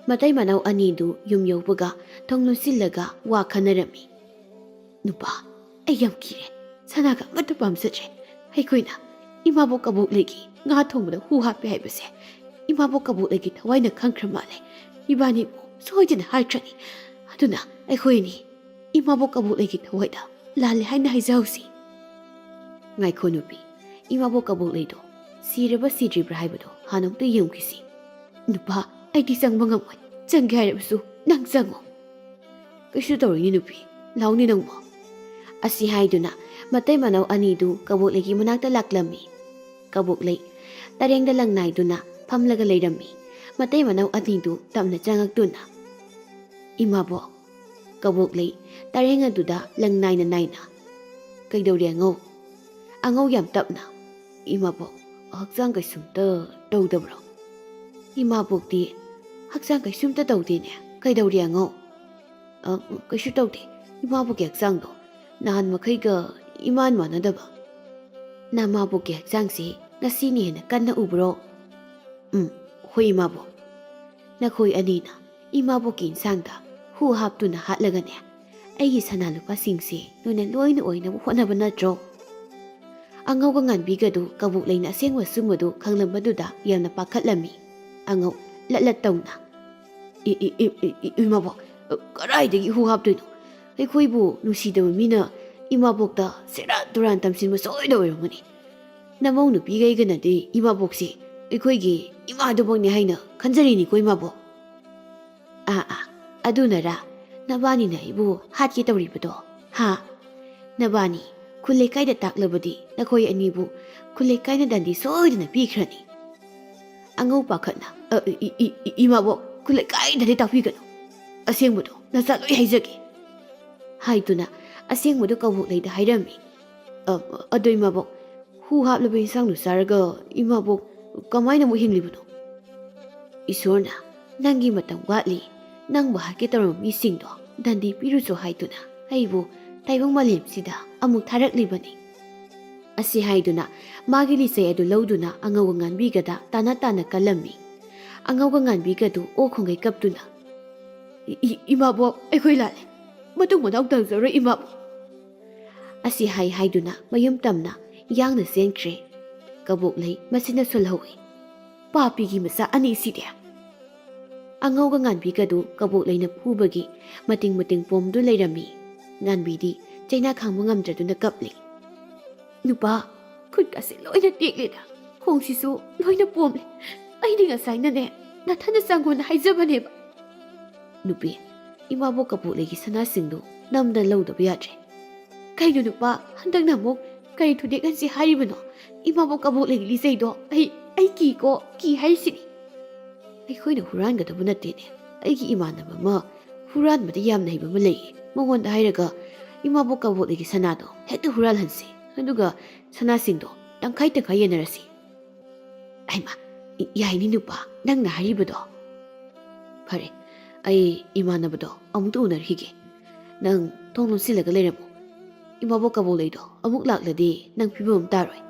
ꯃꯇꯩ ꯃꯅꯥꯎ ꯑꯅꯤꯗꯨ ꯌꯨꯝ ꯌꯧꯕꯒ ꯊꯣꯡ ꯂꯣꯟꯁꯤꯜꯂꯒ ꯋꯥ ꯈꯟꯅꯔꯝꯃꯤ꯫ "ꯅꯨꯄꯥ, ꯑꯩ ꯌꯥꯝ ꯀꯤꯔꯦ꯫ ꯁꯅꯥꯒ ꯑꯃꯠꯇ ꯄꯥꯝꯖꯗ꯭ꯔꯦ꯫ ꯑꯩꯈꯣꯏꯅ ꯏꯃꯥꯕꯣꯛ ꯀꯕꯣꯛꯂꯩꯒꯤ ꯉꯥ ꯊꯣꯡꯕꯗ ꯍꯨ ꯍꯥꯞꯄꯦ ꯍꯥꯏꯕꯁꯦ ꯏꯃꯥꯕꯣꯛ ꯀꯕꯣꯛꯂꯩꯒꯤ ꯊꯋꯥꯏꯅ ꯈꯪꯈ꯭ꯔ ꯃꯥꯜꯂꯦ꯫ ꯏꯕꯥꯅꯤꯕꯨ ꯁꯣꯏꯗꯅ ꯍꯥꯏꯈ꯭ꯔꯅꯤ꯫ ꯑꯗꯨꯅ ꯑꯩꯈꯣꯏ ꯑꯅꯤ ꯏꯃꯥꯕꯣꯛ ꯀꯕꯣꯛꯂꯩꯒꯤ ꯊꯋꯥꯏꯗ ꯂꯥꯜꯂꯦ ꯍꯥꯏꯅ ꯍꯥꯏꯖꯍꯧꯁꯤ꯫" "ꯉꯥꯏꯈꯣ ꯅꯨꯄꯤ, ꯏꯃꯥꯕꯣꯛ ꯀꯕꯣꯛꯂꯩꯗꯣ ꯁꯤꯔꯕ ꯁꯤꯗ꯭ꯔꯤꯕ꯭ꯔꯥ ꯍꯥꯏꯕꯗꯣ ꯍꯥꯟꯅ ꯑꯃꯨꯛꯇ ꯌꯦꯡꯈꯤꯁꯤ꯫" "ꯅꯨꯄꯥ, ꯑꯩꯗꯤ ꯆꯪꯕ ꯉꯝꯃꯣꯏ꯫ ꯆꯪꯒꯦ ꯍꯥꯏꯔꯕꯁꯨ ꯅꯪ ꯆꯪꯉꯣ꯫" "ꯀꯩꯁꯨ ꯇꯧꯔꯣꯏꯅꯦ ꯅꯨꯄꯤ, ꯂꯥꯎꯅꯦ ꯅꯪꯕꯣ꯫" ꯑꯁꯤ ꯍꯥꯏꯗꯨꯅ ꯃꯇꯩ ꯃꯅꯥꯎ ꯑꯅꯤꯗꯨ ꯀꯕꯣꯛꯂꯩꯒꯤ ꯃꯅꯥꯛꯇ ꯂꯥꯛꯂꯝꯃꯤ꯫ ꯀꯕꯣꯛꯂꯩ ꯇꯔꯦꯡꯗ ꯂꯪ ꯅꯥꯏꯗꯨꯅ ꯐꯝꯂꯒ ꯂꯩꯔꯝꯃꯤ꯫ ꯃꯇꯩ ꯃꯅꯥꯎ ꯑꯅꯤꯗꯨ ꯇꯞꯅ ꯆꯪꯉꯛꯇꯨꯅ, "ꯏꯃꯥꯕꯣꯛ꯫" ꯀꯕꯣꯛꯂꯩ ꯇꯔꯦꯡ ꯑꯗꯨꯗ ꯂꯪ ꯅꯥꯏꯅ ꯅꯥꯏꯅ, "ꯀꯩꯗꯧꯔꯦ ꯑꯉꯧ?" ꯑꯉꯧ ꯌꯥꯝ ꯇꯞꯅ, "ꯏꯃꯥꯕꯣꯛ, ꯍꯛꯆꯥꯡ ꯀꯩꯁꯨꯝꯇ ꯇꯧꯗꯕ꯭ꯔꯣ?" "ꯏꯃꯥꯕꯣꯛꯇꯤ ꯍꯛꯆꯥꯡ ꯀꯩꯁꯨꯝꯇ ꯇꯧꯗꯦꯅꯦ꯫ ꯀꯩꯗꯧꯔꯦ ꯑꯉꯧ?" "ꯑ, ꯀꯩꯁꯨ ꯇꯧꯗꯦ꯫ ꯏꯃꯥꯕꯣꯛꯀꯤ ꯍꯛꯆꯥꯡꯗꯣ ꯅꯍꯥꯟ ꯃꯈꯩꯒ ꯏꯃꯥꯟ ꯃꯥꯟꯅꯗꯕ꯫" "ꯅꯃꯥꯕꯣꯛꯀꯤ ꯍꯛꯆꯥꯡꯁꯦ ꯉꯁꯤꯅ ꯍꯦꯟꯅ ꯀꯟꯅ ꯎꯕ꯭ꯔꯣ?" "ꯎꯝ, ꯍꯣꯏ ꯏꯃꯥꯕꯣꯛ꯫ ꯅꯈꯣꯏ ꯑꯅꯤꯅ ꯏꯃꯥꯕꯣꯛꯀꯤ ꯏꯟꯁꯥꯡꯗ ꯍꯨ ꯍꯥꯞꯇꯨꯅ ꯍꯥꯠꯂꯒꯅꯦ, ꯑꯩꯒꯤ ꯁꯅꯥ ꯂꯨꯄꯥꯁꯤꯡꯁꯦ ꯅꯣꯏꯅ ꯂꯣꯏꯅ ꯑꯣꯏꯅꯕ ꯍꯣꯠꯅꯕ ꯅꯠꯇ꯭ꯔꯣ?" ꯑꯉꯧꯒ ꯉꯥꯟꯕꯤꯒꯗꯨ ꯀꯕꯣꯛꯂꯩꯅ ꯑꯁꯦꯡꯕ ꯑꯆꯨꯝꯕꯗꯨ ꯈꯪꯂꯝꯕꯗꯨꯗ ꯌꯥꯝꯅ ꯄꯥꯈꯠꯂꯝꯃꯤ꯫ ꯑꯉꯧ ꯂꯠ ꯂꯠ ꯇꯧꯅ, "E, E, E, E, E, ꯏꯃꯥꯕꯣꯛ, ꯀꯗꯥꯏꯗꯒꯤ ꯍꯨ ꯍꯥꯞꯇꯣꯏꯅꯣ? ꯑꯩꯈꯣꯏꯕꯨ ꯅꯨꯡꯁꯤꯗꯕ ꯃꯤꯅ ꯏꯃꯥꯕꯣꯛꯇ ꯁꯦꯔꯥꯟ ꯇꯨꯔꯥꯟ ꯇꯝꯁꯤꯟꯕ ꯁꯣꯏꯗ ꯑꯣꯏꯔꯝꯒꯅꯤ꯫ ꯅꯃꯧ ꯅꯨꯄꯤꯈꯩꯒꯅꯗꯤ ꯏꯃꯥꯕꯣꯛꯁꯤ ꯑꯩꯈꯣꯏꯒꯤ ꯏꯃꯥꯗꯨꯃꯛꯅꯤ ꯍꯥꯏꯅ ꯈꯟꯖꯔꯤꯅꯤꯀꯣ ꯏꯃꯥꯕꯣꯛ꯫" "ꯑꯥ, ꯑꯥ, ꯑꯗꯨꯅꯔꯥ ꯅꯕꯥꯅꯤꯅ ꯑꯩꯕꯨ ꯍꯥꯠꯀꯦ ꯇꯧꯔꯤꯕꯗꯣ, ꯍꯥ? ꯅꯕꯥꯅꯤ ꯈꯨꯜ ꯂꯩꯀꯥꯏꯗ ꯇꯥꯛꯂꯕꯗꯤ ꯅꯈꯣꯏ ꯑꯅꯤꯕꯨ ꯈꯨꯜ ꯂꯩꯀꯥꯏꯅ ꯗꯟꯗꯤ ꯁꯣꯏꯗꯅ ꯄꯤꯈ꯭ꯔꯅꯤ꯫" ꯑꯉꯧ ꯄꯥꯈꯠꯅ, "ꯑ, ꯏ, ꯏ, ꯏ, ꯏꯃꯥꯕꯣꯛ, ꯈꯨꯜ ꯂꯩꯀꯥꯏꯗꯗꯤ ꯇꯥꯛꯄꯤꯒꯅꯨ꯫ ꯑꯁꯦꯡꯕꯗꯣ ꯅꯆꯥ ꯂꯣꯏ ꯍꯥꯏꯖꯒꯦ꯫" ꯍꯥꯏꯗꯨꯅ ꯑꯁꯦꯡꯕꯗꯨ ꯀꯕꯣꯛꯂꯩꯗ ꯍꯥꯏꯔꯝꯃꯤ꯫ "ꯑ, ꯑꯗꯣ ꯏꯃꯥꯕꯣꯛ, ꯍꯨ ꯍꯥꯞꯂꯕ ꯏꯟꯁꯥꯡꯗꯨ ꯆꯥꯔꯒ ꯏꯃꯥꯕꯣꯛ ꯀꯃꯥꯏꯅ ꯑꯃꯨꯛ ꯍꯤꯡꯂꯤꯕꯅꯣ?" "ꯏꯁꯣꯔꯅ "ꯅꯪꯒꯤ ꯃꯇꯝ ꯋꯥꯠꯂꯤ, ꯅꯪꯕꯨ ꯍꯥꯠꯀꯦ ꯇꯧꯔꯝꯕ ꯃꯤꯁꯤꯡꯗꯣ ꯗꯟꯗꯤ ꯄꯤꯔꯨꯆꯣ ꯍꯥꯏꯗꯨꯅ ꯑꯩꯕꯨ ꯇꯥꯏꯕꯪ ꯃꯥꯂꯦꯝꯁꯤꯗ ꯑꯃꯨꯛ ꯊꯥꯔꯛꯂꯤꯕꯅꯤ"꯫ ꯑꯁꯤ ꯍꯥꯏꯗꯨꯅ ꯃꯥꯒꯤ ꯂꯤꯆꯩ ꯑꯗꯨ ꯂꯧꯗꯨꯅ ꯑꯉꯧꯕ ꯉꯥꯟꯕꯤꯒꯗ ꯇꯥꯅ ꯇꯥꯅ ꯀꯜꯂꯝꯃꯤ꯫ ꯑꯉꯧꯕ ꯉꯥꯟꯕꯤꯒꯗꯨ ꯑꯣ ꯈꯣꯡꯒꯩ ꯀꯞꯇꯨꯅ, "ꯏ-, ꯏ-, ꯏꯃꯥꯕꯣꯛ, ꯑꯩꯈꯣꯏ ꯂꯥꯜꯂꯦ꯫ ꯃꯇꯨꯡ ꯃꯅꯥꯎ ꯇꯧꯖꯔꯣꯏ ꯏꯃꯥꯕꯣꯛ"꯫ ꯑꯁꯤ ꯍꯥꯏ ꯍꯥꯏꯗꯨꯅ ꯃꯌꯨꯝ ꯇꯝꯅ ꯌꯥꯡꯅ ꯆꯦꯟꯈ꯭ꯔꯦ꯫ ꯀꯕꯣꯛꯂꯩ ꯃꯁꯤꯅ ꯁꯣꯜꯍꯧꯏ꯫ ꯄꯥꯄꯤꯒꯤ ꯃꯆꯥ ꯑꯅꯤꯁꯤꯗꯤ꯫ ꯑꯉꯧꯕ ꯉꯥꯟꯕꯤꯒꯗꯨ ꯀꯕꯣꯛꯂꯩꯅ ꯐꯨꯕꯒꯤ ꯃꯇꯤꯡ ꯃꯇꯤꯡ ꯄꯣꯝꯗꯨ ꯂꯩꯔꯝꯃꯤ꯫ ꯉꯥꯟꯕꯤꯗꯤ ꯆꯩꯅꯥ ꯈꯥꯡꯕ ꯉꯝꯗ꯭ꯔꯗꯨꯅ ꯀꯞꯂꯤ꯫ "ꯅꯨꯄꯥ, ꯈꯨꯠꯀꯁꯦ ꯂꯣꯏꯅ ꯇꯦꯛꯂꯦꯗ, ꯈꯣꯡꯁꯤꯁꯨ ꯂꯣꯏꯅ ꯄꯣꯝꯂꯦ꯫ ꯑꯩꯗꯤ ꯉꯁꯥꯏꯅꯅꯦ, ꯅꯊꯟꯗ ꯆꯪꯉꯣꯅ ꯍꯥꯏꯖꯕꯅꯦꯕ"꯫ "ꯅꯨꯄꯤ, ꯏꯃꯥꯕꯣꯛ ꯀꯕꯣꯛꯂꯩꯒꯤ ꯁꯅꯥꯁꯤꯡꯗꯨ ꯅꯝꯗꯅ ꯂꯧꯗꯕ ꯌꯥꯗ꯭ꯔꯦ"꯫ "ꯀꯩꯅꯣ ꯅꯨꯄꯥ, ꯍꯟꯗꯛꯅ ꯑꯃꯨꯛ ꯀꯔꯤ ꯊꯨꯗꯦꯛꯍꯟꯁꯤ ꯍꯥꯏꯔꯤꯕꯅꯣ? ꯏꯃꯥꯕꯣꯛ ꯀꯕꯣꯛꯂꯩꯒꯤ ꯂꯤꯆꯩꯗꯣ ꯑꯩ, ꯑꯩ ꯀꯤꯀꯣ, ꯀꯤ ꯍꯥꯏꯔꯤꯁꯤꯅꯤ"꯫ "ꯑꯩꯈꯣꯏꯅ ꯍꯨꯔꯥꯟꯒꯗꯕ ꯅꯠꯇꯦꯅꯦ꯫ ꯑꯩꯒꯤ ꯏꯃꯥꯟꯅꯕ ꯑꯃ ꯍꯨꯔꯥꯟꯕꯗ ꯌꯥꯝꯅ ꯍꯩꯕ ꯑꯃ ꯂꯩꯌꯦ꯫ ꯃꯉꯣꯟꯗ ꯍꯥꯏꯔꯒ ꯏꯃꯥꯕꯣꯛ ꯀꯕꯣꯛꯂꯩꯒꯤ ꯁꯅꯥꯗꯣ ꯍꯦꯛꯇ ꯍꯨꯔꯥꯜꯍꯟꯁꯤ꯫ ꯑꯗꯨꯒ ꯁꯅꯥꯁꯤꯡꯗꯣ ꯇꯪꯈꯥꯏ ꯇꯪꯈꯥꯏ ꯌꯦꯟꯅꯔꯁꯤ"꯫ "ꯍꯩꯃꯥ, ꯏ-, ꯌꯥꯏꯅꯤ ꯅꯨꯄꯥ, ꯅꯪꯅ ꯍꯥꯏꯔꯤꯕꯗꯣ"꯫ "ꯐꯔꯦ, ꯑꯩ ꯏꯃꯥꯟꯅꯕꯗꯣ ꯑꯃꯨꯛꯇ ꯎꯅꯔꯨꯈꯤꯒꯦ꯫ ꯅꯪ ꯊꯣꯡ ꯂꯣꯟꯁꯤꯜꯂꯒ ꯂꯩꯔꯝꯃꯨ꯫ ꯏꯃꯥꯕꯣꯛ ꯀꯕꯣꯛꯂꯩꯗꯣ ꯑꯃꯨꯛ ꯂꯥꯛꯂꯗꯤ ꯅꯪ ꯐꯤꯕꯝ ꯑꯃ ꯇꯥꯔꯣꯏ"꯫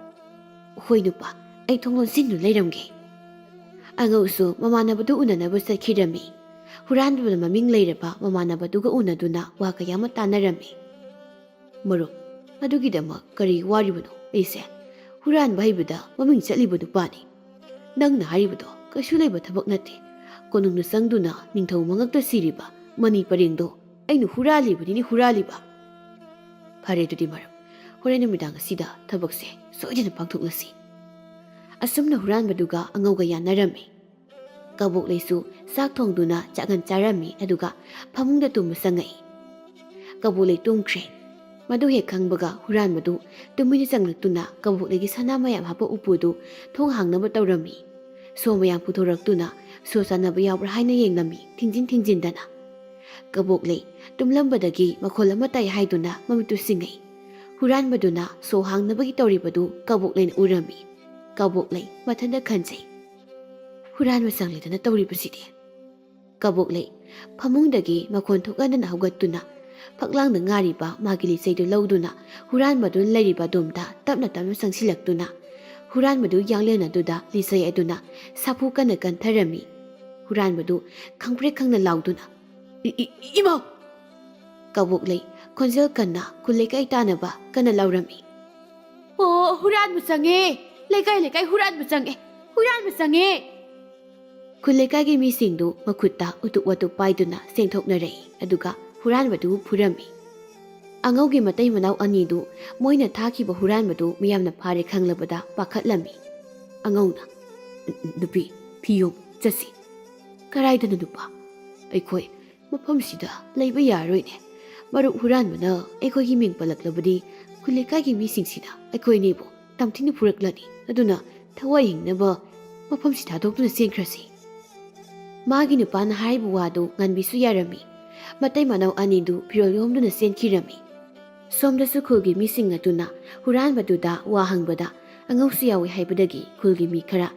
"ꯍꯣꯏ ꯅꯨꯄꯥ, ꯑꯩ ꯊꯣꯡ ꯂꯣꯟꯁꯤꯟꯗꯨꯅ ꯂꯩꯔꯝꯒꯦ"꯫ ꯑꯉꯧꯁꯨ ꯃꯃꯥꯟꯅꯕꯗꯨ ꯎꯅꯅꯕ ꯆꯠꯈꯤꯔꯝꯃꯤ꯫ ꯍꯨꯔꯥꯟꯕꯅ ꯃꯃꯤꯡ ꯂꯩꯔꯕ ꯃꯃꯥꯟꯅꯕꯗꯨꯒ ꯎꯅꯗꯨꯅ ꯋꯥ ꯀꯌꯥ ꯑꯃ ꯇꯥꯟꯅꯔꯝꯃꯤ꯫ "ꯃꯔꯨꯞ, ꯑꯗꯨꯒꯤꯗꯃꯛ ꯀꯔꯤ ꯋꯥꯔꯤꯕꯅꯣ? ꯑꯩꯁꯦ ꯍꯨꯔꯥꯟꯕ ꯍꯩꯕꯗ ꯃꯃꯤꯡ ꯆꯠꯂꯤꯕ ꯅꯨꯄꯥꯅꯤ꯫ ꯅꯪꯅ ꯍꯥꯏꯔꯤꯕꯗꯣ ꯀꯩꯁꯨ ꯂꯩꯕ ꯊꯕꯛ ꯅꯠꯇꯦ꯫ ꯀꯣꯅꯨꯡꯗ ꯆꯪꯗꯨꯅ ꯅꯤꯡꯊꯧ ꯃꯉꯛꯇ ꯁꯤꯔꯤꯕ ꯃꯅꯤ ꯄꯔꯦꯡꯗꯣ ꯑꯩꯅ ꯍꯨꯔꯥꯜꯂꯤꯕꯅꯤꯅꯦ, ꯍꯨꯔꯥꯜꯂꯤꯕ"꯫ "ꯐꯔꯦ ꯑꯗꯨꯗꯤ ꯃꯔꯨꯞ, ꯍꯣꯔꯦꯟ ꯅꯨꯃꯤꯗꯥꯡ ꯑꯁꯤꯗ ꯊꯕꯛꯁꯦ ꯁꯣꯏꯗꯅ ꯄꯥꯡꯊꯣꯛꯂꯁꯤ"꯫ ꯑꯁꯨꯝꯅ ꯍꯨꯔꯥꯟꯕꯗꯨꯒ ꯑꯉꯧꯒ ꯌꯥꯅꯔꯝꯃꯤ꯫ ꯀꯕꯣꯛꯂꯩꯁꯨ ꯆꯥꯛ ꯊꯣꯡꯗꯨꯅ ꯆꯥꯛꯉꯟ ꯆꯥꯔꯝꯃꯤ, ꯑꯗꯨꯒ ꯐꯃꯨꯡꯗ ꯇꯨꯝꯕ ꯆꯪꯉꯛꯏ꯫ ꯀꯕꯣꯛꯂꯩ ꯇꯨꯝꯈ꯭ꯔꯦ꯫ ꯃꯗꯨ ꯍꯦꯛ ꯈꯪꯕꯒ ꯍꯨꯔꯥꯟꯕꯗꯨ ꯇꯨꯃꯤꯟꯅ ꯆꯪꯂꯛꯇꯨꯅ ꯀꯕꯣꯛꯂꯩꯒꯤ ꯁꯅꯥ ꯃꯌꯥꯝ ꯍꯥꯞꯄ ꯎꯄꯨꯗꯨ ꯊꯣꯡ ꯍꯥꯡꯅꯕ ꯇꯧꯔꯝꯃꯤ꯫ ꯁꯣ ꯃꯌꯥꯝ ꯄꯨꯊꯣꯔꯛꯇꯨꯅ ꯁꯣ ꯆꯥꯟꯅꯕ ꯌꯥꯎꯕ꯭ꯔꯥ ꯍꯥꯏꯅ ꯌꯦꯡꯂꯝꯃꯤ, ꯊꯤꯡꯖꯤꯟ ꯊꯤꯡꯖꯤꯟꯗꯅ꯫ ꯀꯕꯣꯛꯂꯩ ꯇꯨꯝꯂꯝꯕꯗꯒꯤ ꯃꯈꯣꯜ ꯑꯃ ꯇꯥꯏ ꯍꯥꯏꯗꯨꯅ ꯃꯃꯤꯠꯇꯨ ꯁꯤꯡꯉꯛꯏ꯫ ꯍꯨꯔꯥꯟꯕꯗꯨꯅ ꯁꯣ ꯍꯥꯡꯅꯕꯒꯤ ꯇꯧꯔꯤꯕꯗꯨ ꯀꯕꯣꯛꯂꯩꯅ ꯎꯔꯝꯃꯤ꯫ ꯀꯕꯣꯛꯂꯩ ꯃꯊꯟꯇ ꯈꯟꯖꯩ, "ꯍꯨꯔꯥꯟꯕ ꯆꯪꯂꯦꯗꯅ ꯇꯧꯔꯤꯕꯁꯤꯗꯤ"꯫ ꯀꯕꯣꯛꯂꯩ ꯐꯃꯨꯡꯗꯒꯤ ꯃꯈꯣꯟ ꯊꯣꯛꯍꯟꯗꯅ ꯍꯧꯒꯠꯇꯨꯅ, ꯐꯛꯂꯥꯡꯗ ꯉꯥꯔꯤꯕ ꯃꯥꯒꯤ ꯂꯤꯆꯩꯗꯨ ꯂꯧꯗꯨꯅ, ꯍꯨꯔꯥꯟꯕꯗꯨꯅ ꯂꯩꯔꯤꯕ ꯑꯗꯣꯝꯗ ꯇꯞꯅ ꯇꯞꯅ ꯆꯪꯁꯤꯜꯂꯛꯇꯨꯅ, ꯍꯨꯔꯥꯟꯕꯗꯨ ꯌꯥꯡꯂꯦꯟ ꯑꯗꯨꯗ ꯂꯤꯆꯩ ꯑꯗꯨꯅ ꯁꯥꯐꯨ ꯀꯟꯅ ꯀꯟꯊꯔꯝꯃꯤ꯫ ꯍꯨꯔꯥꯟꯕꯗꯨ ꯈꯪꯄ꯭ꯔꯦꯛ ꯈꯪꯅ ꯂꯥꯎꯗꯨꯅ, "ꯏ-, ꯏ-, ꯏꯃꯥ!" ꯀꯕꯣꯛꯂꯩ ꯈꯣꯟꯖꯦꯜ ꯀꯟꯅ ꯈꯨꯜ ꯂꯩꯀꯥꯏ ꯇꯥꯅꯕ ꯀꯟꯅ ꯂꯥꯎꯔꯝꯃꯤ꯫ "ꯑꯣ, ꯍꯨꯔꯥꯟꯕ ꯆꯪꯉꯦ! ꯂꯩꯀꯥꯏ ꯂꯩꯀꯥꯏ ꯍꯨꯔꯥꯟꯕ ꯆꯪꯉꯦ! ꯍꯨꯔꯥꯟꯕ ꯆꯪꯉꯦ!" ꯈꯨꯜ ꯂꯩꯀꯥꯏꯒꯤ ꯃꯤꯁꯤꯡꯗꯨ ꯃꯈꯨꯠꯇ ꯎꯇꯨꯞ ꯋꯥꯇꯨꯞ ꯄꯥꯏꯗꯨꯅ ꯆꯦꯟꯊꯣꯛꯅꯔꯛꯏ, ꯑꯗꯨꯒ ꯍꯨꯔꯥꯟꯕꯗꯨ ꯐꯨꯔꯝꯃꯤ꯫ ꯑꯉꯧꯒꯤ ꯃꯇꯩ ꯃꯅꯥꯎ ꯑꯅꯤꯗꯨ ꯃꯣꯏꯅ ꯊꯥꯈꯤꯕ ꯍꯨꯔꯥꯟꯕꯗꯨ ꯃꯤꯌꯥꯝꯅ ꯐꯥꯔꯦ ꯈꯪꯂꯕꯗ ꯄꯥꯈꯠꯂꯝꯃꯤ꯫ ꯑꯉꯧꯅ, "ꯅꯨꯄꯤ, ꯐꯤ ꯌꯣꯝꯃꯨ, ꯆꯠꯁꯤ꯫" "ꯀꯔꯥꯏꯗꯅꯣ ꯅꯨꯄꯥ? ꯑꯩꯈꯣꯏ ꯃꯐꯝꯁꯤꯗ ꯂꯩꯕ ꯌꯥꯔꯣꯏꯅꯦ꯫ ꯃꯔꯨꯞ ꯍꯨꯔꯥꯟꯕꯅ ꯑꯩꯈꯣꯏꯒꯤ ꯃꯤꯡ ꯄꯜꯂꯛꯂꯕꯗꯤ ꯈꯨꯜ ꯂꯩꯀꯥꯏꯒꯤ ꯃꯤꯁꯤꯡꯁꯤꯅ ꯑꯩꯈꯣꯏ ꯑꯅꯤꯕꯨ ꯇꯝꯊꯤꯅ ꯐꯨꯔꯛꯂꯅꯤ꯫ ꯑꯗꯨꯅ ꯊꯋꯥꯏ ꯍꯤꯡꯅꯕ ꯃꯐꯝꯁꯤ ꯊꯥꯗꯣꯛꯇꯨꯅ ꯆꯦꯟꯈ꯭ꯔꯁꯤ꯫" ꯃꯥꯒꯤ ꯅꯨꯄꯥꯅ ꯍꯥꯏꯔꯤꯕ ꯋꯥꯗꯨ ꯉꯥꯟꯕꯤꯁꯨ ꯌꯥꯔꯝꯃꯤ꯫ ꯃꯇꯩ ꯃꯅꯥꯎ ꯑꯅꯤꯗꯨ ꯐꯤꯔꯣꯜ ꯌꯣꯝꯗꯨꯅ ꯆꯦꯟꯈꯤꯔꯝꯃꯤ꯫ ꯁꯣꯝꯗꯁꯨ ꯈꯨꯜꯒꯤ ꯃꯤꯁꯤꯡ ꯑꯗꯨꯅ ꯍꯨꯔꯥꯟꯕꯗꯨꯗ ꯋꯥ ꯍꯪꯕꯗ ꯑꯉꯧꯁꯨ ꯌꯥꯎꯏ ꯍꯥꯏꯕꯗꯒꯤ ꯈꯨꯜꯒꯤ ꯃꯤ ꯈꯔ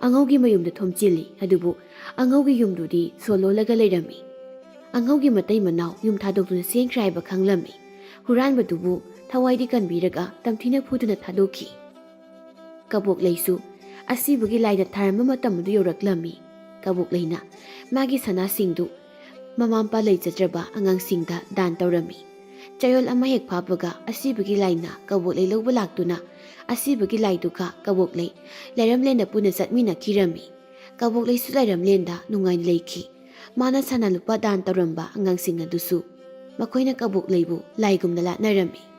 ꯑꯉꯧꯒꯤ ꯃꯌꯨꯝꯗ ꯊꯣꯝꯖꯤꯜꯂꯤ꯫ ꯑꯗꯨꯕꯨ ꯑꯉꯧꯒꯤ ꯌꯨꯝꯗꯨꯗꯤ ꯁꯣ ꯂꯣꯜꯂꯒ ꯂꯩꯔꯝꯃꯤ꯫ ꯑꯉꯧꯒꯤ ꯃꯇꯩ ꯃꯅꯥꯎ ꯌꯨꯝ ꯊꯥꯗꯣꯛꯇꯨꯅ ꯆꯦꯟꯈ꯭ꯔꯦ ꯍꯥꯏꯕ ꯈꯪꯂꯝꯃꯤ꯫ ꯍꯨꯔꯥꯟꯕꯗꯨꯕꯨ ꯊꯋꯥꯏꯗꯤ ꯀꯟꯕꯤꯔꯒ ꯇꯝꯊꯤꯅ ꯐꯨꯗꯨꯅ ꯊꯥꯗꯣꯛꯈꯤ꯫ ꯀꯕꯣꯛꯂꯩꯁꯨ ꯑꯁꯤꯕꯒꯤ ꯂꯥꯏꯅ ꯊꯥꯔꯝꯕ ꯃꯇꯝ ꯑꯗꯨ ꯌꯧꯔꯛꯂꯝꯃꯤ꯫ ꯀꯕꯣꯛꯂꯩꯅ ꯃꯥꯒꯤ ꯁꯅꯥꯁꯤꯡꯗꯨ ꯃꯃꯥ ꯃꯄꯥ ꯂꯩꯖꯗ꯭ꯔꯕ ꯑꯉꯥꯡꯁꯤꯡꯗ ꯗꯥꯟ ꯇꯧꯔꯝꯃꯤ꯫ ꯆꯌꯣꯜ ꯑꯃ ꯍꯦꯛ ꯐꯥꯕꯒ ꯑꯁꯤꯕꯒꯤ ꯂꯥꯏꯅ ꯀꯕꯣꯛꯂꯩ ꯂꯧꯕ ꯂꯥꯛꯇꯨꯅ ꯑꯁꯤꯕꯒꯤ ꯂꯥꯏꯗꯨꯒ ꯀꯕꯣꯛꯂꯩ ꯂꯥꯏꯔꯝꯂꯦꯟꯗ ꯄꯨꯟꯅ ꯆꯠꯃꯤꯟꯅꯈꯤꯔꯝꯃꯤ꯫ ꯀꯕꯣꯛꯂꯩꯁꯨ ꯂꯥꯏꯔꯝꯂꯦꯟꯗ ꯅꯨꯡꯉꯥꯏꯅ ꯂꯩꯈꯤ꯫ ꯃꯥꯅ ꯁꯅꯥ ꯂꯨꯄꯥ ꯗꯥꯟ ꯇꯧꯔꯝꯕ ꯑꯉꯥꯡꯁꯤꯡ ꯑꯗꯨꯁꯨ ꯃꯈꯣꯏꯅ ꯀꯕꯣꯛꯂꯩꯕꯨ ꯂꯥꯏꯒꯨꯝꯅ ꯂꯥꯠꯅꯔꯝꯃꯤ꯫